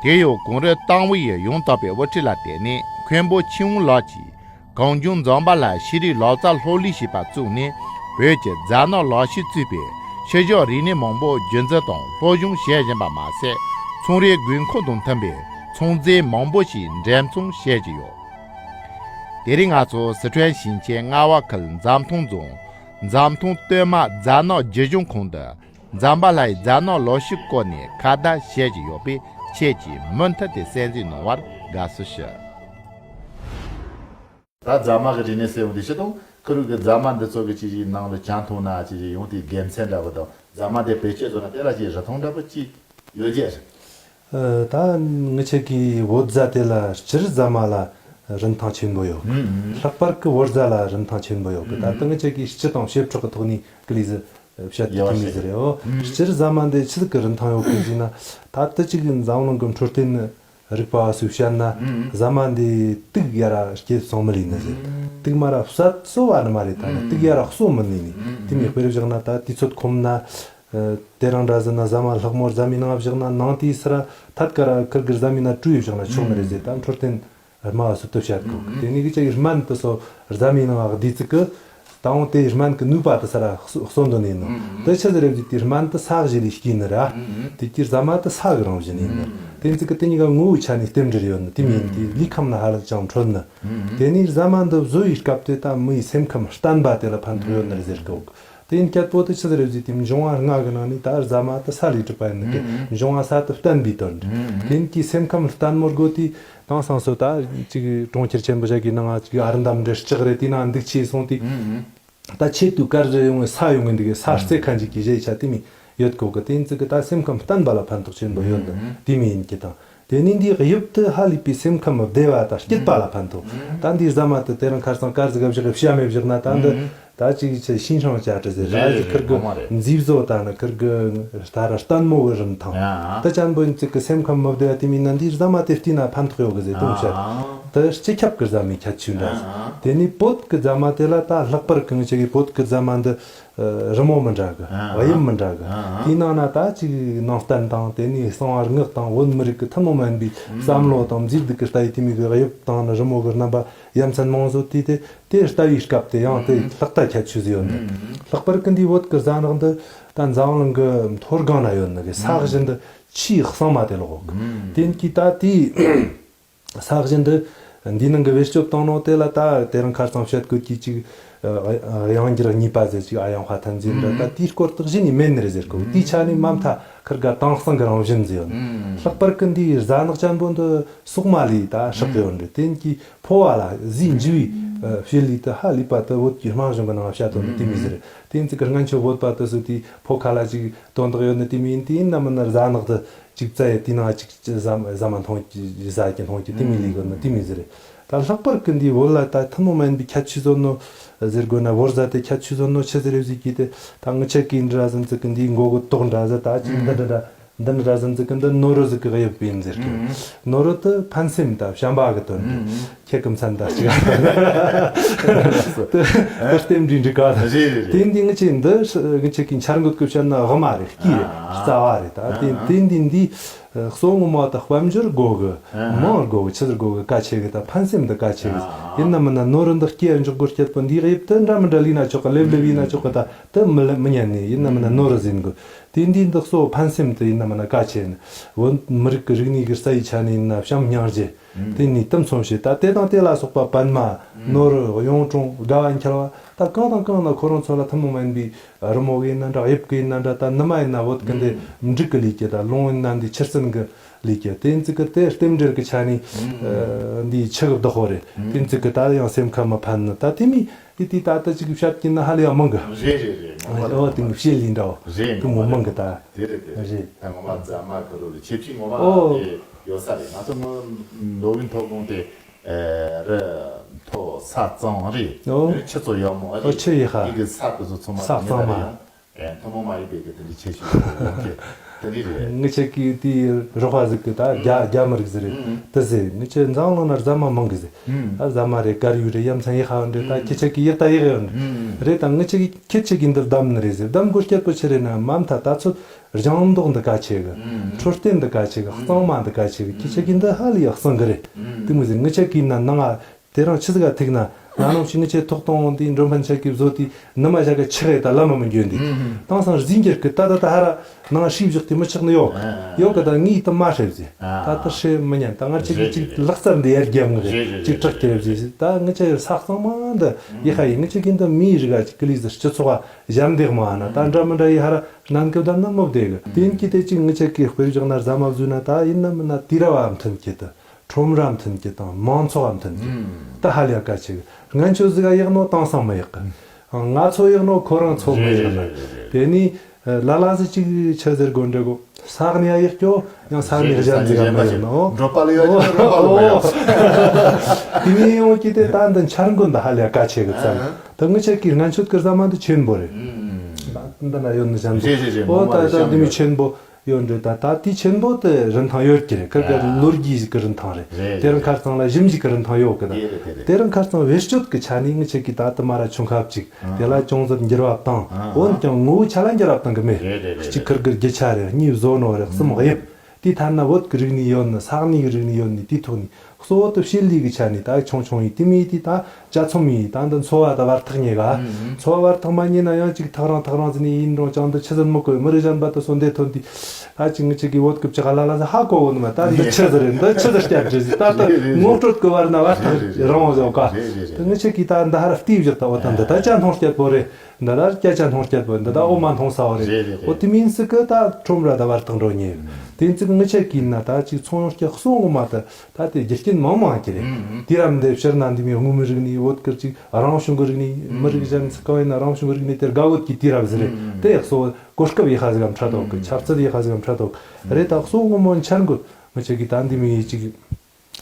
དེ་ཡང་གོང་རིམ་ཏང་ཨུ་ཡི་ཡང་དག་པའི་དབུ་ཁྲིད་ལ་བརྟེན་ནས་མཁན་པོ་ཆིན་ཝུ་ལགས་ཀྱིས་གངས་ལྗོངས་འཛམ་བུ་གླིང་ཤེས་རིག་ལག་རྩལ་སློབ་གླིང་ཞེས་པ་བཙུགས་ནས་བོད་ཀྱི་རྫ་ནག་ལག་ཤེས་གཙོས་པའི་ཤུལ་བཞག་རིག་གནས་མང་པོ་རྒྱུན་འཛིན་དང་སློབ་སྦྱོང་བྱེད་བཞིན་པ་མ་ཟད། ཚོང་རའི་དགོས་མཁོ་དང་མཐུན་པའི་ཚོང་རྫས་མང་པོ་ཞིག་འགྲེམས་ཚོང་བྱེད་ཀྱི་ཡོད། དེ་རིང་ང་ཚོ་སི་ཁྲོན་ཞིང་ཆེན་རྔ་བ་ཁུལ་འཛམ་ཐང་རྫོང་འཛམ་ཐང་སྟོད་མ་རྫ་ནག་རྒྱུད་གཞུང་ཁང་དུ་འཛམ་བུ་གླིང་རྫ་ནག་ལག་ཤེས་སྐོར་ནས་ཁ་བརྡ་བྱེད་ཀྱི་ཡོད་པས་ཁྱེད་ཀྱིས་མུ་མཐུད་དེ་གསན་གཟིགས་གནང་བར་དགའ་བསུ་ཞུ། ད་རྫ་མ་གི་རིག་གནས་ཟེར་བ་འདི་ཞིག་དང་ཁུ་རུ་གི་རྫ་མ་འདི་ཚོ་གི་ཅི་ཞིག་ནང་ལ་ཅང་ཐུང་ན་ཅི་ཞིག་ཡོང་དེ་དགེ་མཚན་འདྲ་བོ་དང་རྫ་མ་དེ་བེད་སྤྱོད་བཟོ་ན་དེ་ལ་ཅི་རི་ཐང་འདྲ་བོ་ཅི་ཡོད་རྒྱུ་རེད། ཨ། ད་ངི་ཆེ་གི་བོད་རྫ་དེ་ལ་སྤྱིར་རྫ་མ་ལ་རིན་ཐང་ཆེན་པོ་ཡོད། ཨུམ་ཨུམ། ལྷག་པར་གི་བོད་རྫ་ལ་རིན་ཐང་ཆེན་པོ་ཡོད་གི་ད་ཨུམ་ལྟ་ངི་ཆེ་གི་སྤྱི་དང་བྱེ་བྲག་གི་ཐོག་ནས་ཀི་ལི་ཟི་བཤད་ཡ་ཐུབ་མི་ཟེར་ཡོད། ཨུམ། སྤྱིར་རྫ་མ་འདི་ཆི་ཟིག་གི་རིན་ཐང་ཡོད་གི་ཟེར་ན་ད་དེ་ཅིག་གི་འཛམ་གླིང་གི་འཕྲོད་བསྟེན་རིག་པ་བ་སུས་བཤད་ན་ཨུམ་ཨུམ། རྫ་མ་འདི་དུག་ཡ་ར་སྐྱེད་སོང་མི་ལི་ནི་ཟེར། ཨུམ་ཨུམ། དུག་མ་ར་བསད་གསོ་བ་ནི་མ་རེད་ད་ནི་ཨུམ་དུག་ཡ་ར་གསོ་མི་ནི་ནི་ཨུམ་ཨུམ། དེ་མི་དཔེར་བཞག་ན་ད་དུས་ཚོད་ཁོམ་ན། ཨ། དེ་རིང་འདྲ་ཟེར་ན་རྫ་མ་ལྷག་མོ་རྫ་མའི་ནང་བཞག་ན་ནང་དེའི་སར་ཐད་ཀ་ར་ཁིར་གི་རྫ་མའི་ནང་བྲུས་བཞག་ན་ཆོག་ནི་རེད་ཟེར་ད་འཕྲོད་བསྟེན་སྨྲ་བ་སུ་དུ་བཤད་གོ་དེ་ནི་གི་ཅིག་སྨན་དུ་སོ་རྫ་མའི་ནང་བསྡུས་ཚིག་གི་ད་འོང་དེ་སྨན་གི་ནུས་པ་དུ་སར་གསོ་འདོན་ཡིན་ནོ། དེ་ཆི་ཟེར་རེད་ཟེར་དེ་སྨན་དུ་ས་གཞི་ལས་སྐྱེས་ནི་ར། དེ་གི་རྫ་མ་དུ་ས་གི་རང་བཞིན་ཡིན་ནི། དེ་ཚིག་གི་དེ་གཉིས་ཀ་ངོ་བོའི་ཆ་ནས་རྟེན་འབྲེལ་ཡོད་ནི་དེ་མིན་དེ་ལུས་ཁམས་ན་ཧ་ལ་ཅང་འཕྲོད་ནི། དེ་ནི་རྫ་མ་འདི་བཟོ་བའི་སྐབས་དེ་ད་མི་ཡི་སེམས་ཁམས་བརྟན་པ་དེ་ལ་ཕན་ཐོགས་ཡོད་ནི་རེད་ཟེར་གོ་དེ་ཡིན་སྐད་པོ་དེ་ཆི་ཟིག་རེད་ཟེར་དེ་འབྱུང་བ་ལྔ་གི་ནང་ནས་ད་རྫ་མ་དེ་ས་ལས་གྲུབ་པ་ཡིན་ནི་གི་འབྱུང་བ་ས་དེ་བརྟན་པའི་དོན་རེད། དེ་ཡིན་གྱི་སེམས་ཁམས་བརྟན་མོ་དགོས་དེ་དེང་སང་སོ་ད་ཅིག་གྲོང་ཁྱེར་ཆེན་པོ་ཞིག་གི་ནང་ཅིག་ཨར་འདམ་འདྲ་ལྕགས་རེད་དེ་ནང་འདུག་ཆེ་སོང་དེ་ད་ཆེད་དུ་དཀར་ཟེར་ཡོང་བའི་ས་ཡོང་གི་འདུག་གི་ས་རྩེ་ཁ་འཇིག་གི་གཞས་ཆ་དེ་མི་ཡོད་གོ་གི་དེ་ཡིན་ཙི་གི་ད་སེམས་ཁམས་བརྟན་པ་ལ་ཕན་ཐོགས་ཆེན་པོ་ཡོད་ནི་དེ་མི་ཡིན་གྱི་དང་། དེ་ནས་འདིའི་དབྱིབས་དེ་ཧ་ལས་པའི་སེམས་ཁམས་བདེ་བ་དང་སྐྱིད་པ་ལ་ཕན་ཐོགས། ད་འདིའི་ཟ་མ་དེ་དེ་རིང་ཁར་སང་དཀར་ཟིག་བཞག་བཤའ་མེད་བཞག་ན་ད་འདི་ད་ཅིག་ཆེ་ཤིང་སྲང་བཅའ་དྲི་ཟེར་ར་ཟིག་ཁིར་གི་མཛེས་བཟོ་ད་ནི་ཁིར་གི་ད་ར་ལྟད་མོ་གི་རིན་ཐང་ད་ཅན་པོ་ཡིན་ཚིག་གི་སེམས་ཁམས་མི་བདེ་བ་དེ་མིན་ན་འདིའི་ཟ་མ་དེ་བལྟས་ན་ཕན་ཐོགས་ཡོད་གི་ཟེར་དུང་བཤད། དེ་སྤྱི་ཁྱབ་གི་ཟ་མའི་ཁྱད་ཆོས་འདྲ་ཟིག་དེ་ནས་བོད་གི་ཟ་མ་དེ་ལ་ད་ལྷག་པར་གང་ཆེ་གི་བོད་གི་ཟ་མ་འདི། རི་མོ་མི་འདྲ་གི་ཨ་དབྱིབས་མི་འདྲ་གི་ཨ་དེའི་ནང་ན་ད་ཅིག་ནང་བསྟན་དང་དེ་ནས་གསང་བ་སྔགས་དང་བོད་མི་རིགས་ཀྱི་ཐུན་མོང་མ་ཡིན་པའི་བསམ་བློ་དང་མཛེས་སྡུག་གི་ལྟ་བའི་དེ་མོ་གི་དབྱིབས་དང་ནི་རི་མོ་གི་རྣམ་པ་ཡ་མཚན་མང་བཟོ་དུས་དེ་དེ་ལྟ་བའི་སྐབས་དེ་ཡང་དེ་ལྷག་ལྟ་ཁྱད་ཆོས་ཟིག་ཡོད་ནི། ལྷག་པར་གི་འདིའི་བོད་ཀྱི་ཟ་ནག་འདི་ད་འཛམ་གླིང་གི་མཐོ་སྒང་ན་ཡོད་ནི་གི་ས་གཞི་འདི་ ཆེས་གསང་མ་དེ་ལོག་གི། དེ་གི་ད་དེའི་ས་གཞི་འདི་འདིའི་ནང་གི་བེད་སྤྱོད་བཏང་ནོ་དེ་ལ་ད་དེ་རིང་ཁ་རྩང་བཤད་དགོས་ཀྱི་ཅིག་ཨ་ཨ་ཡང་འགྱུར་གཉིས་པ་ཟེར་ཅིག་ཨ་ཡང་ཧྭ་ཐན་ཟེར་འདྲ། ད་དེའི་སྐོར་དག་གཞི་ནས་མེད་ནི་རེད་ཟེར་གོ། དེའི་ཆ་ནས་མ་མཐའ་ཁིར་ག་དྭངས་གཙང་གི་རང་བཞིན་ཟེར་ཡོད། ལྷག་པར་གི་འདིའི་རྫ་ནག་ཅན་པོ་འདི་སོག་མ་ལས་ད་ཧྲག་གི་ཡོད་འདྲ། དེ་གི་ཕོ་བ་ལ་ཟས་འཇུ་བའི་ཨ་བྱེད་ལས་དེ་ཧ་ལས་པ་དེ་བོད་ཀྱི་རྨང་གཞུང་གི་ནང་བཤད་དོན་དེ་མི་ཟེར། དེ་ཚིག་གི་སྔན་ཆད་བོད་པ་དེ་སུ་དེའི་ཕོ་ཁ་ལ་ཅིག་དོན་དག་ཡོད་ནི་དེ་མིན། དེ་ཡིན་ན་མིན་ན་རྫ་ནག་དེ་ཅིག་བཙལ་ཡ་དེའི་ནང་ཅིག་ཟ་ཟ་མ་མཐོང་གི་ཟ་གི་མཐོང་གི་དེ་མི་ལས་གོ་ནི་དེ་མི་ཟེར། ད་ལྷག་པར་གི་འདི་བོད་ལ་ད་ཐུན་མོང་མ་ཡིན་པའི་ཁྱད་ཆོས་བཟོ་ནོ་ཟེར་དགོས་ན། བོད་རྫ་དེ་ཁྱད་ཆོས་བཟོ་ནོ་ཆི་ཟེར་རེད་ཟེར་གི་དེ། ད་ངི་ཆ་གི་འདྲ་ཟིན་ཚིག་གི་འདིའི་མགོ་གི་ཏོག་འདྲ་ཟེར། ད་ཅིག་འདི་འདྲ་འདྲ་འདི་འདྲ་ཟིན་ཚིག་གི་འདི་ནོར་བུ་ཟིག་གི་དབྱིབས་ཡིན་ཟེར་གི། ནོར་བུ་དེ་ཕན་སེམས་དང་བྱམས་པ་གི་དོན་རེད། ཁྱེད་ཀྱི་མཚན་དང་གཅིག་ཨ། དེ་རྟེན་འབྲེལ་འགྲིག་ག། རེད་རེད་རེད། དེ་འདི་ངི་ཆེ་འདི་ངི་ཆེ་གི་འཆར་འགོད་ཀྱི་བཤད་ན་དབུ་མ་རེད། སྐྱིད་རེད། རྩ་བ་རེད། ད་དེ་དེ་འདི་འདི་གསོ་ངོ་མ་དང་དཔལ་འབྱོར་དགོས་གི། མང་དགོས་གི། ཆི་ཟིག་དགོས་གི། གལ་ཆེ་གི། ད་ཕན་སེམས་འདི་གལ་ཆེ་གི། ཡིན་ན་མིན་ན་ནོར་བུ་འདི་སྐྱེ་འཇོག་དགོས་སྐྱེད་པོ་འདི་དབྱིབས་དེ་འདྲ་མི་འདྲ་ལས་ན་ཆོག་གི། ལེབ་ལེབ་ཡིན་ན་ཆོག་གི། ད་དེ་མི་ལེ་མི་ཉན་ནི། ཡིན་ན་མིན་ན་ནོར་བུ་ཟིན་གི། དེ་འདི་འདི་གསོ་ཕན་སེམས་དེ་ཡིན་ན་མིན་ན་གལ་ཆེ་ནི། བོད་མི་རིགས་ཀྱི་རིག་གནས་ཀྱི་རྩ་ཡི་ཆ་ནས་ཡིན་ན་བྱམས་སྙིང་རྗེ། དེ་ནས་དུམ་མཚུངས་བྱེད། ད་དེ་དང་དེ་ལ་སོགས་པ་པདྨ་ནོར་གཡུང་དྲུང་དགའ་བ་འཁྱིལ་བ། ད་གང་དང་གང་ན་ཁོ་རང་ཚོ་ལ་ཐུན་མོང་མ་ཡིན་པའི་རི་མོ་གི་ཡིན་ན་འདྲ། དབྱིབས་ཀྱི་ཡིན་ན་འདྲ། ད་ནུ་མ་ཡིན་ན་བོད་ཀྱི་འདི་འབྲུག་གི་ལས་ཀྱི། ད་ལུང་ཡིན་ན་འདི་ཆུ་སྲིན་གི་ལས་ཀྱི། དེ་ཚིག་གི་དེ་རྟེན་འབྲེལ་གྱི་ཆ་ནས་འདི་ཆུ་གི་བདག་པོ་རེད། དེ་ཚིག་གི་ད་ཡང་སེམས་ཁ་མི་ཕན་ནི། ད་དེ་མི་དེ་དེ་ད་ལྟ་ཅིག་བཤད་ཀྱིན་ན་ཧ་ལས་ཡང་མང་གི། རེད་རེད་རེད། ངོ་མ་རེད། འོ་དེ་མི་བཤད་ལས་འདྲ་བོ། རེད། དེ་ངོ་མ་མང་གི་ད། དེ་རེད་དེ་རེད། རེད། ད་ངོ་མ་རྫ་མ་ཁ་རུ་རེད། ཆེ་ཕྱི་ངོ་མ་ཨོ་དེ་ཡོད་ས་རེད། ང་ཚོ་ངོ་མདོ་དབུས་མཐོ་སྒང་དེ་རི་མཐོ་ས་གཙང་རེད། ཨོ་རི་ཆུ་ཚོ་ཡག་མོ་ཨོ་རེད། ཆུ་ཡི་ཧ། དེ་གི་ས་དེ་ཚོ་ཚང་མ་ས་གཙང་མ། ཡང་ཐུན་མོང་མ་ཡིན་པའི་གི་དེ་འདྲའི་ཁྱད་ཆོས་ཡོད་གི། དེ་འདྲའི་རེད། ངི་ཆ་གི་དེ་རོགས་པ་ཟིག་གི་ད་རྒྱ་རྒྱ་མི་རིགས་ཟིག་རེད། དེ་ཟེར། ངི་ཆ་འཛམ་གླིང་ན་རྫ་མ་མང་གི་ཟེར། ཨ་རྫ་མ་རེད། དཀར་ཡོལ་རེད། ཡ་མཚན་ཡག་ཧ་འདྲ། ད་ཁྱེད་ཆ་གི་ཡག་ད་ཡག་ཡོད་འདྲ་རེད། ད་ངི་ཆ་གི་ཁྱེད་ཆ་གི་འདིར་བདམས་ནི་རེད་ཟེར། བདམས་དགོས་སྐྱེད་པོ་ཆི་རེད་ན། མ་མཐའ་ད་ཚོད་སྦྱང་མདོག་འདི་གལ་ཆེ་གི། འཕྲོད་བསྟེན་འདི་གལ་ཆེ་གི། གཙང་མ་འདི་གལ་ཆེ་གི། ཁྱེད་ཆ་གི་འདི་ཧ་ལས་ཡག་གཙང་གི་རེད། དེ་མོ་ཟེར། ངི་ཆ་གི་ན་ནང་ང་དེ་རིང་ཆི་ཟིག་ག་ཐུག་ན། ན་ནིང་ཕྱི་ངི་ཆ་ཐོག་གཏོང་དེ་འགྲོ་ཕན་ཆ་གི་བཟོ་དེ་ནུ་མ་ཆ་གི་ཆག་ཡེ་ད་ལམ་མ་མི་འགྱོ་འདི། དེང་སང་རྫས་འགྱུར་གི་ད་ད་ད་ཧ་ར་ནང་ཧྲིབ་བཞག་དེ་མི་ཆག་ནི་ཡོད། ཡོད་གི། ད་ངས་དེ་མ་ཧྲིབ་ཟེར། ད་ད་ཧྲིབ་མི་ཉན། ད་ང་ཆ་གི་ཅིག་ལག་རྩལ་འདི་ཡར་རྒྱབ་ངི་རེད། ཅིག་དྲག་གི་རེད་ཟེར། ད་ངི་ཆ་ཡར་ས་གཙང་མ་འདི་ཡི་ཧ་ཡི། ངི་ཆ་གི་འདི་མིའི་རིགས་ཨ་ཅིག་གི་ལི་ཟེར། སྤྱི་ཚོགས་ཨ་ཞབས་འདེགས་མ་ཨ་ན། ད་འདྲ་མི་འདྲ་ཡི་ཧ་ར་ནན་གི་ད་ནི་མོ་བདེ་གི། དེ་ཡིན་གི་དེ་ཅིག་ངི་ཆ་གི་དཔེ་བཞག་ན་རྫ་མ་བཟོས་ན། ད་ཡིན་ན་མིན་ན་དུས་རབས་ཨ་མཐུན་གི། ད་ཁྲོམ་ར་མཐུན་གྱི་དང་མང་ཚོགས་མཐུན་གྱི་ད་ཧ་ལས་གལ་ཆེ་གི། སྔན་ཆད་ཟིག་ག་ཡག་ནོ་དེང་སང་མི་ཡག་གི། ང་ཚོ་ཡག་ནོ་ཁོ་རང་ཚོ་མི་ཡག་ནོ། དེ་ནི་ལ་ལ་ཟིག་ཅིག་ཆི་ཟེར་དགོས་འདྲ་གོ། ས་གནས་ཡག་སྐྱོ་ཡང་ས་གནས་གཞན་ཟིག་ག་མི་ཡག་ནོ། འགྲོ་པ་ལ་ཡག་ཅིག་འགྲོ་པ་ལ་མི་ཡག་དེ་ནི་ཡོང་གི་དེ་ད་འདི་འཆར་འགོད་འདི་ཧ་ལས་གལ་ཆེ་གི་ཙམ། ད་ངི་ཆ་གི་སྔན་ཆད་གི་ཟ་མ་འདི་ཆེན་པོ་རེད། འདི་ན་ཡོད་ནི་གཞན་འདི། ཨོ་ད་ད་འདི་མི་ཆེན་པོ། ཡོད་འདྲ། ད་ད་དེ་ཆེན་པོ་དེ་རིན་ཐང་ཡོད་ཀྱི་རེད། ཁ་ཁ་ལོ་རྒྱུས་ཀྱི་རིན་ཐང་རེད། དེ་རིང་ཁ་རྩང་ལ་ཞིབ་འཇུག་གི་རིན་ཐང་ཡོད་ཀྱི་རེད། དེ་རིང་ཁ་རྩང་བེད་སྤྱོད་ཀྱི་ཆ་ནས་ངི་ཆ་གི་ད་དུ་མ་ར་ཆུང་ཁབ་ཅིག་དེ་ལ་ཅུང་ཟད་འགྱུར་བ་བཏང་། འོན་ཀྱང་ངོ་བོ་ཆ་ལ་འགྱུར་བ་བཏང་གི་མེད། གཅིག་ཁིར་གི་རྒྱུ་ཆ་རེད། གཉིས་བཟོ་ནོ་རེད། གསུམ་དབྱིབས། དེའི་ཐད་ན་བོད་ཀྱི་རིག་གནས་ཡོད་ནི། ས་གནས་ཀྱི་རིག་གནས་ཡོད་ནི། དེའི་ཐོག་ནས། གཙོ་བོ་དེ་བྱེད་ལས་ཀྱི་ཆ་ནས་ད་ཆུང་ཆུང་ཡིན། དེ་མིན་དེ་ད་ཅ་ཚོམ་ཡིན། ད་འདི་འཚོ་བ་ད་བར་ཐག་ཉེ་ག། འཚོ་བ་བར་ཐག་མ་ཉེ་ན་ཡང་ཅིག་ཐག་རིང་ཐག་རིང་ཟིན་ནས་ཡིན་རུང་ཅང་འདི་ཆི་ཟིན་མི་གོ། མི་རིགས་གཞན་པ་དེ་སོ་འདེ་ཐོན་དུས་ད་ཅིག་ངི་ཅིག་གི་བོད་ཀྱི་ཅི་ག་ལ་ལ་ཟི་ཧ་གོ་བོ་ནི་མ། ད་འདི་ཆི་ཟི་རེད། འདི་ཆི་ཟི་སྐྱབས་བྲལ་ཟི། ད་ད་ངོ་སྤྲོད་གི་བར་ན་བར་ཐག་རིང་བོ་ཟོ་ག། ད་ངི་ཅིག་གི་ད་འདི་ཧ་ར་བལྟས་བཞག་ད་འོ་ད་འདི་ད་ཅ་མཐོང་སྐྱབས་པོ་རེད། འདི་ད་སྐྱ་ཅ་མཐོང་སྐྱབས་པོ་འདི་ད་འོ་མ་མཐོང་ས་བོ་རེད། འོ་དེ་མིན་སི་ཀི་ད་ཁྲོམ་ར་ད་བར་ཐག་འགྲོ་ཉེ། དེ་ཚིག་ངི་ཅིག་གི་ན་ད་ཅིག་ཚོང་སྐྱ་གསོ་ངོ་མ་ད། ད་དེ་རྒྱུ་རྐྱེན་མང་མང་གི་རེད། དུས་རབས་འདི་ཕྱིར་ན་འདི་མི་དངོས་མི་རིག་གནས། བོད་ཀྱི་ཅིག་རང་བྱུང་གི་རིག་གནས། མི་རིགས་གཞན་ཚོ་གང་ཡིན་ན་རང་བྱུང་གི་རིག་གནས་དེར་དགའ་བོད་ཀྱི་དུས་རབས་ཟིག་རེད། དེ་གསོ་གོ་སྐབས་ཡི་ཧ་ཟིག་གམ་ཕྲད་དོག་གི། ཆབ་སྲིད་ཡི་ཧ་ཟིག་གམ་ཕྲད་དོག་རེད། ད་གསོ་ངོ་མོ་འཆར་འགོད་ངི་ཅིག་གི་ད་འདི་མི་ཡི་ཅིག་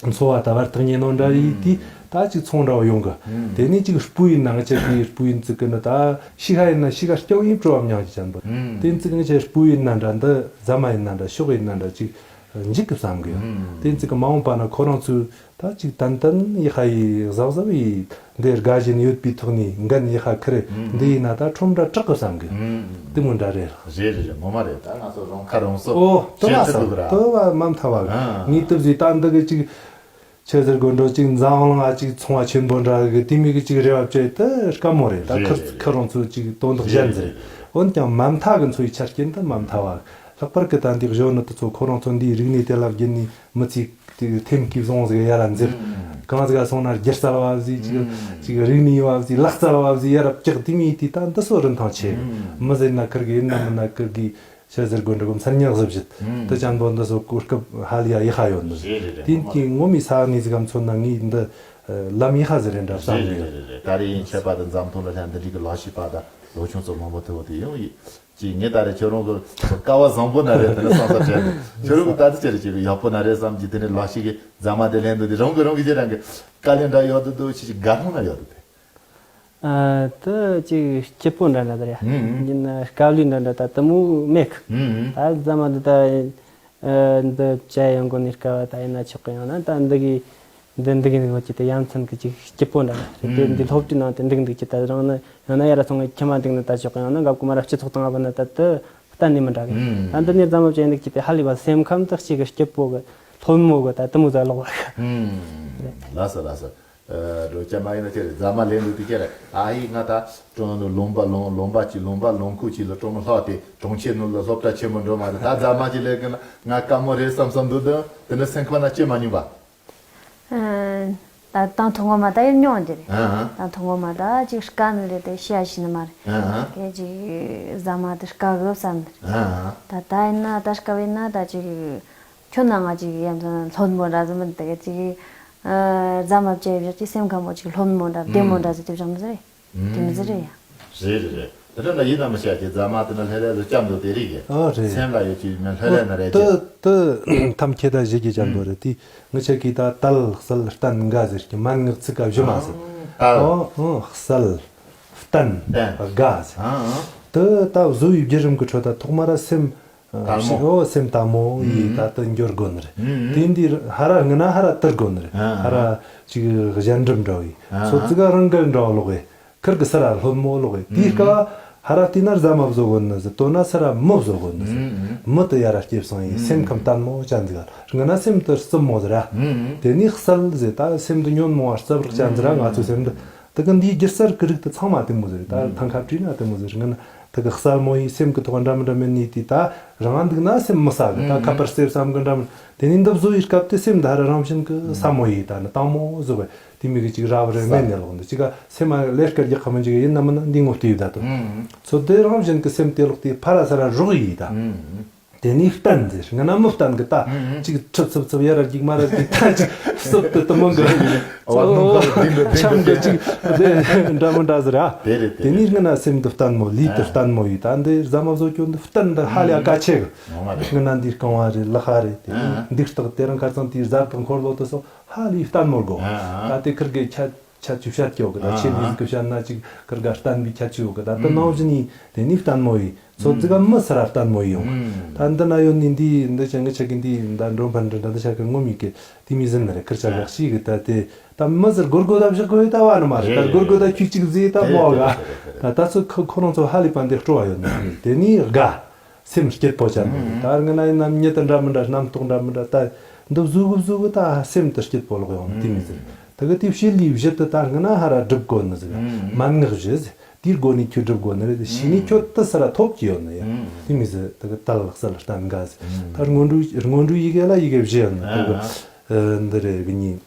འཚོ་བ་ད་བར་ཐག་ཉེ་ནོ་འདྲ་ཡིན་དུས་ད་ཅིག་ཚོང་འདྲ་བོ་ཡོང་གི། དེ་ནས་ཅིག་སྤུ་ཡིན་ན་ངི་ཅིག་གི་སྤུ་ཡིན་ཚིག་གི་ནི་ད་ཤི་ཁ་ཡིན་ན་ཤི་ཁ་སྐྱོང་ཡིན་སྤྲོ་བ་མྱང་ཅིག་ཅན་པོ། དེ་ཚིག་ངི་ཅིག་སྤུ་ཡིན་ན་འདྲ། འདི་ཟ་མ་ཡིན་ན་འདྲ། ཤོག་ཡིན་ན་འདྲ་ཅིག་འཇིག་གི་བསམ་གི། དེ་ཚིག་གི་མ་འོངས་པ་ན་ཁོ་རང་ཚོས་ད་ཅིག་ཏན་ཏན་ཡི་ཧ་ཡི་གཟབ་གཟབ་ཡི་འདི་དགའ་བཞིན་ཡོད་པའི་ཐོག་ནས་འགན་ཡི་ཧ་ཁི་རེ་འདི་ཡིན་ན་ད་ཁྲོམ་འདྲ་དྲག་གི་བསམ་གི། དེ་མོ་འདྲ་རེད། རེད་རེད་རེད། ངོ་མ་རེད། ད་ང་ཚོ་རང་ཁ་རང་གསོ། ཨོ་དུ་བ་བྱེད་ས་ཐུབ་གི་ར། དུ་བ་མ་མཐའ་བ་གི། ངས་དུ་བཟོས་ད་འདི་གི་ཅིག་ཆེ་ཟེར་དགོས་འགྲོ་ཅིག་འཛམ་གླིང་ང་ཅིག་ཚོང་བ་ཆེན་པོ་འདྲ་གི་དེ་མི་གི་ཅིག་རེ་བ་བཅད་དུ་དཀའ་མོ་རེད། ད་རེད་ཁི་རེད་ཁི་རེད། རང་ཚོ་ཅིག་དོན་དག་གཞན་ཟེར། འོན་ཀྱང་མ་མཐའ་གི་འཚོ་བའི་ཆ་རྐྱེན་དུ་མ་མཐའ་བ་གི། ལྷག་པར་གྱི་ད་འདི་གཞོན་ནུ་དེ་ཚོ་ཁོ་རང་ཚོ་འདིའི་རིག་གནས་དེ་ལ་བརྒྱུད་ནས་མི་ཚེ་དེ་ཐེམ་སྐས་བཟུང་ཟིག་ཡར་ར་འཛེགས། གང་ཟིག་ག་སོང་ན་སྒྱུ་རྩལ་བ་ཟིག་ཅིག་ཅིག་རིག་གནས་བ་ཟིག་ལག་རྩལ་བ་ཟིག་ཡར་ར་བཀྱག་དེ་མི་དེ་ད་འདི་ཚོ་རིན་ཐང་ཆེ། མི་ཟེར་ན་ཁིར་གི་ཡིན་ན་མིན་ན་ཁིར་གི་ཤ་ཟེར་དགོས་འདྲ་གོམ་སར་ཉག་གཟི་བཞིན་དུ་ཅན་པོ་འདི་ཚོ་གོ་སྐབས་ཧ་ལས་ཡ་ཡག་ཤ་ཡོད་ནི། རེད་རེད་རེད། དེ་ངོ་མ་གི་ངོ་མའི་ས་གནས་ཟིག་གམ་མཚོན་ན་ངས་འདི་ལམ་ཡག་ཤ་ཟིག་རེད་འདྲ་བསམ་རེད་ནི། རེད་རེད་རེད། ད་རེས་ཡིན་ཆད་པ་དང་འཛམ་ཐང་ལ་ལྷན་འདི་འདྲའི་གི་ལག་ཤེས་པ་དང་ལོ་ཆུང་ཚོ་མང་པོ་ཐུབ་པ་དེ་ཡོང་ཡིན། ཅིག་ངས་ད་རེས་ཁྱོད་རང་གི་སྐལ་བ་བཟང་པོ་ན་རེད་དེ་ནས་བསམ་ས་དྲན་འདུག་ཁྱོད་རང་གི་ད་ཚོད་ཅེ་རེད་ཅེ་རེད་ཡག་པོ་ན་རེད་བསམ་གྱི་དེ་ནས་ལག་ཤེས་ཀྱི་རྫ་མ་དེ་ལེན་འདུག་དེ་རང་གི་རང་གི་ཅེ་རང་གི་དཀའ་ལས་འདྲ་ཡོད་དུ་འདུག་ཅི་ཅིག་དགའ་སྣང་ན་ཡོད་དུ་དེ། ཨ་དེ་ཅིག་སྐྱིད་པོ་འདྲ་འདྲ་དེ་རེད། ཡིན་ན་དཀའ་ལས་འདྲ་འདྲ་ད་དུ་མོ་མེད་གི། ད་རྫ་མ་འདི་ད། ཨ་འདི་བཅའ་ཡོང་གོ་ནི་དཀའ་བ་ད་ཡིན་ན་ཆོག་གི་ཡང་ན་ད་འདི་གི་འདི་འདི་གི་འདི་གི་དེ་ཡ་མཚན་གི་ཅིག་སྐྱིད་པོ་འདྲ་རེད་དེ། འདི་སློབ་གྲྭའི་ནང་དེ་འདུག་འདུག་ཅི་ད་རང་ནི་ཡང་ན་ཡ་ར་ཚང་གི་ཁྱིམ་མ་འདུག་ནི་ད་ཆོག་གི་ཡང་ན་འགབ་ཀུ་མ་ར་སྤྱི་ཚོགས་དང་ཨ་བ་ནི་ད་དུ་གཏན་ནས་མི་འདྲ་གི། ད་འདི་ནས་རྫ་མ་བཅའ་འདུག་ཅི་དེ་ཧ་ལས་པ་སེམས་ཁམས་དག་ཅིག་གི་སྐྱིད་པོ་གི་ལྷོད་མོ་གི་ད་དུ་མོ་ཟ་ལོག་བ་གི། ལ་ས་ལ་ས། རོ་ཅ་མ་ཡིན་ན་ཁྱེད་རེད་རྫ་མ་ལེན་འདུག་དེ་ཁྱེད་རེད་ཨ་ཡིག་ང་ད་གྲོང་ནུ་ལུང་པ་ལུང་ལུང་པ་གཅིག་ལུང་པ་ལུང་ཁུག་གཅིག་ལ་གྲོང་ལྷག་དེ་གྲོང་ཁྱེར་ནུ་ལ་སློབ་གྲྭ་ཆེན་མོ་འགྲོ་མ་རེད། ད་རྫ་མ་གཅིག་ལས་ཀྱི་ན་ང་དཀའ་མོ་རེད་བསམ་བསམ་འདུག་དུ་དེ་ནི་སེམས་ཁ་ན་ཅི་མ་མྱོང་པ། ད་དང་ཐོག་ངོ་མ་ད་ཡིན་མྱོང་འདི་རེད། ཨ་ཧ། དང་ཐོག་ངོ་མ་ད་ཅིག་དཀའ་ནི་རེད་དེ་ཤི་ཡ་ཤི་ནི་མ་རེད། ཨ་ཧ། ཁྱེད་ཅིག་རྫ་མ་དེ་དཀའ་གི་བསམ་ནི་རེད། ཨ་ཧ། ད་ད་ཡིན་ན་ད་དཀའ་བས་ན་ད་ཅིག་ཁྱོད་ན་ང་ཅིག་ཡ་མཚན་ལྷོད་མོ་འདྲ་ཟིག་མིན་དེ་ག་ཅིག་རྫ་མ་བཅས་བཞག་ཅིག་སེམས་ཁ་མོ་ཅིག་ལྷོད་མོ་འདྲ་བདེ་མོ་འདྲ་ཟིག་དེ་བཞག་མི་ཟེར་རེད། དེ་མི་ཟེར་རེད་ཡ། རེད་རེད་རེད། དེ་འདྲ་ན་ཡིན་ན་མི་ཤེས་ཀྱི་རྫ་མ་དེ་ན་ལྷེ་ལྷེ་ལ་སྐྱབས་འགྲོ་དེ་རིགས་ཀྱི་ཨ་རེད། སེམས་ལ་ཡོད་ཀྱི་མི་ལྷེ་ལྷེ་ན་རེད་དེ་ཀྱི། དེ་ཐམས་ཅད་ད་གཞི་གི་སྐྱབས་འགྲོ་རེད་དེ་ངི་ཆ་གི་ད་དལ་གསལ་བརྟན་དགའ་ཟེར་གྱི་མན་ངག་ཚིག་ག་བཞི་མ་ཟེར། དལ། ཨོ་ཨོ་གསལ། བརྟན། བརྟན། དགའ་ཟེར། ཨ་ཨ། དེ་ད་བཟོ་བའི་བརྒྱུད་རིམ་གི་ཁྲོད་ད་ཐོག་མ་ར་སེམས། དལ་མོ། ཨོ་སེམས་དལ་མོ་ཡིས་ད་དུ་འགྱུར་དགོས་ནི་རེད། དེ་འདི་ཧ་ར་སྔ་ན་ཧ་ར་དུར་དགོས་ནི་རེད། ཨ་ཨ། ཧ་ར་ཅིག་གཞན་འགྲུབ་འདྲ་བའི་ཚོ་ཙི་ག་རང་འགལ་འདྲ་བ་ལོག་གི་ཁིར་གི་སི་ར་ལྷོད་མོ་ལོག་གི་དེའི་སྐབས་ཧ་ར་བལྟས་ན་རྫ་མ་བཟོ་དགོས་ནི་ཟེར་དོ་ན་སི་ར་མི་བཟོ་དགོས་ནི་ཟེར། མི་དུ་ཡ་ར་སྐྱེབས་སང་ཡིན་སེམས་ཁམས་དལ་མོ་ཅན་ཟིག་སྔ་ན་སེམས་དུ་རྩུབ་མོ་ཟེར་ར། དེ་ནས་གསལ་ཟེར་ད་སེམས་དུ་ཉོན་མོངས་པ་རྩུབ་རག་ཅན་ཟེར་ར་ང་ཚོའི་སེམས་དུ། དེ་གི་འདིའི་སྒྱུ་རྩལ་གི་རིགས་དེ་ཚང་མ་དེ་མོ་ཟེར་ད་ཐང་ཁ་བྲིས་ན་དེ་མོ་ཟེར་ངན་དེ་གི་གསལ་མོ་ཡི་སེམས་གི་ཐོག་འདྲ་མི་འདྲ་མེད་ནི་དེ་ད་རང་འདུག་ན་སེམས་མི་ས་གི་ད་ཁ་པར་སེབ་བསམ་གི་འདྲ་མི་དེ་ནི་འདི་བཟོ་ཡི་སྐབས་དེ་སེམས་ད་ར་རང་བཞིན་གི་ས་མོ་ཡི་ད་ནི་དང་མོ་བཟོ་གི་དེ་མི་གི་ཅིག་ར་བ་རེ་མེད་ནི་ལོག་འདི་ཅིག་ག་སེམས་མ་ལེར་སྐར་རྒྱག་ཁ་མི་འཇིག་ཡིན་ན་མིན་ན་འདི་ངོ་བལྟས་ཡོད་ད་དོ་ཚོ་དེ་རང་བཞིན་གི་སེམས་དེ་ལོག་དེ་ཕ་ར་ས་ར་རོག་ཡི་ད། དེ་ནས་བརྟན་ཟེར་ང་ན་མི་བརྟན་གི་ད་ཅིག་ཁྲི་ཚབ་ཚབ་ཡ་ར་རྒྱུག་མ་ར་རྒྱུག་ད་ཅིག་སུབ་ཏུ་དུ་མོ་གི་ཆམ་གི་ཅིག་དེ་འདྲ་མི་འདྲ་ཟེར་ཨ། དེ་རེད་དེ་དེ་ནས་ང་ན་སེམས་འདི་བརྟན་མོ་ལུས་དུ་བརྟན་མོ་ཡིས་ད་འདི་རྫ་མ་བཟོ་སྐྱོན་འདི་བརྟན་འདི་ཧ་ལས་ཨ་གལ་ཆེ་གི་ང་ན་འདི་རྐང་བ་རེད་ལག་ཧ་རེད་དེ་ནས་འདི་སྟག་དེ་རང་ཁ་ཚང་དེའི་རྫ་དང་འཁོར་ལོ་དུ་སོགས་ཧ་ལས་བརྟན་མོ་དགོ་ད་དེ་ཁིར་གི་ཁྱད། ཁྱད་ཆོས་བཤད་ཀྱོག་གི་ད་ཆེད་མིན་གི་བཤད་ན་ཅིག་ཁིར་ག་བརྟན་པའི་ཁྱད་ཆོས་ཡོད་གི་ད་ལྟ་ནང་བཞིན་ཡིན་དེ་ནི་བརྟན་མོ་ཡིན་ཚོ་ཙི་ག་མི་སི་ར་བརྟན་མོ་ཡིན་ཡོང་ད་འདི་ན་ཡོད་ནི་འདི་འདི་ཅན་གི་ཆ་གི་འདི་ད་འགྲོ་ཕན་འདྲི་ད་འདི་ཆ་གི་ངོ་མི་གི་དེ་མི་ཟིན་ནི་རེད་ཁིར་ཆ་གི་ཤི་གི་ད་དེ་ད་མི་ཟེར་སྒོར་སྒོ་ད་བཞག་གི་ཡོད་ད་བ་ནི་མ་རེད་ད་སྒོར་སྒོ་ད་ཁྱུ་གཅིག་ཟེ་ད་མོ་ག་ད་ད་ཚོ་ཁོ་ཁོ་རང་ཚོ་ཧ་ལས་པ་འདི་སྤྲོ་བ་ཡོད་ནི་དེ་ནི་དགའ། སེམས་སྐྱིད་པོ་ཅན་པོ་ཡིན། ད་སྔ་ན་ཡིན་ན་མྱི་དང་འདྲ་མི་འདྲ་རྣམ་རྟོག་འདྲ་མི་འདྲ་ད་འདི་བཟོ་གི་བཟོ་གི་ད་སེམས་དེ་སྐྱིད་པོ་ལོག་ཡོང་དེ་མི་ཟེར། ད་གི་དེ་བྱེད་ལས་བཞི་དེ་ད་སྔ་ན་ཧ་ར་སྒྲུབ་དགོས་ནི་ཟིག་མན་ངག་བཞི་ཟིག་དེའི་སྒོ་ནས་ཁྱོད་སྒྲུབ་དགོས་ནི་རེད་ཤི་ནས་ཁྱོད་དེ་སི་ར་ཐོབ་ཀྱི་ཡོད་ནི་ཡིན་དེ་མི་ཟེར། ད་གི་དལ་གསལ་བརྟན་དགའ་ཟིག་ད་སྔོན་འགྲོའི་སྔོན་འགྲོའི་ཡི་གེ་ལ་ཡི་གེ་བཞི་ཡོད་ནི་ད་གི་འདི་རེད་གི་གཉིས།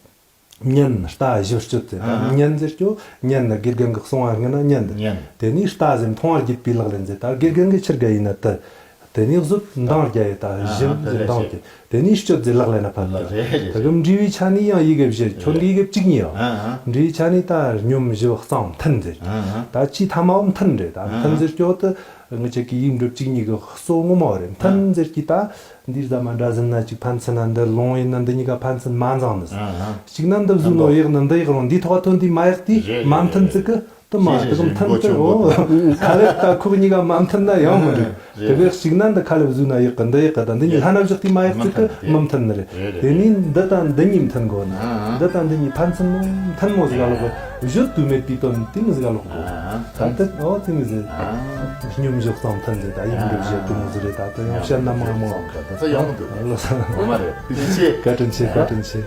ཉན་ལྟ་ཞིབ་དཔྱོད་དེ་ད་ཨ་ཉན་ཟེར་ཀྱོ་ཉན་ནི་དགེ་རྒན་གྱི་གསུང་བ་སྔ་ན་ཉན་དེ་ཉན། དེ་ནས་ལྟ་ཟེར་མཐོང་བ་བརྒྱུད་པའི་ལག་ལེན་ཟེར་ད་དགེ་རྒན་གྱི་ཆི་དགའ་ཡིན་ན་དེ་དེ་ནས་གཟོད་འདང་རྒྱ་ཡི་ད་ཨ་ཞིབ་ཨ་ཟེར་འདང་རྒྱ་དེ་ནས་སྤྱོད་ཟེར་ལག་ལེན་ན་ཕན་ལ་ད་རེད་རེད་གི་འབྲི་བའི་ཆ་ནས་ཡང་ཡི་གེ་བཞི་ཁྱོད་ཀྱི་ཡི་གེ་གཅིག་ཉིད་ཡང་ཨ་ཨ་འབྲི་བའི་ཆ་ནས་ད་སྙོམས་ཞིབ་གཙང་མཐུན་ཟེར་ཨ་ཨ་ད་ཆེས་ཐ་མའོ་མཐུན་རེད་ད་ཨ་མཐུན་ཨ་ཟེར་ཀྱོ་དེ་ངི་ཆ་གི་ཡིག་འབྲུ་གཅིག་ཉིད་ཀྱི་གཙོ་བོ་ངོ་མ་རེད་མཐུན་ཨ་ཟེར་གྱི་ད། འདིར་ཟ་མ་འདྲ་ཟིན་ན་ཅིག་ཕན་ཚུན་ན་འདི་ལོང་ཡིན་ན་འདི་གཉིས་ཀ་ཕན་ཚུན་མ་འཛིང་ནི་ཟིག་གཅིག་ན་འདི་བཟོས་ནོ་ཡག་ན་འདི་ཡག་རུང་འདིའི་ཐོག་ཐོན་དུས་མ་ཡག་དུས་མ་མཐུན་ཟིག་གི་དུ་མ་དུ་གི་མཐུན་དུ་འོ་ཁ་ལེབ་ད་ཁོག་གཉིས་ཀ་མ་མཐུན་ན་ཡང་མི་འགྲིག་དེ་གི་གཅིག་ན་འདི་ཁ་ལེབ་བཟོས་ན་ཡག་གི་འདི་ཡག་གི་ད་འདི་གཉིས་ལྷན་ན་བཞག་དུས་མ་ཡག་ཟིག་གི་མི་མཐུན་ནི་རེད། དེ་ནས་འདི་དང་འདི་གཉིས་མཐུན་དགོ་ནི་འདི་དང་འདི་གཉིས་ཕན་ཚུན་མཐུན་མོ་ཟིག་ག་ལོག་གི་བཞུར་དུ་མེད་པའི་དོན་དེ་མི་ཟིག་ག་ལོག་གི་ད་འདི་འོ་དེ་མི་ཟིག་སྙོམས་འཇུག་གཙང་མཐུན་རེད་ད་ཡིན་འདུག་བཞེད་དུ་མོ་ཟིག་རེད་ད་དོན་ཡང་བཤད་ན་མང་མང་ད་ཚ་ཡོང་འདུག་ལོ་ས་ངོ་མ་རེད། བཀའ་དྲིན་ཆེ། བཀའ་དྲིན་ཆེ།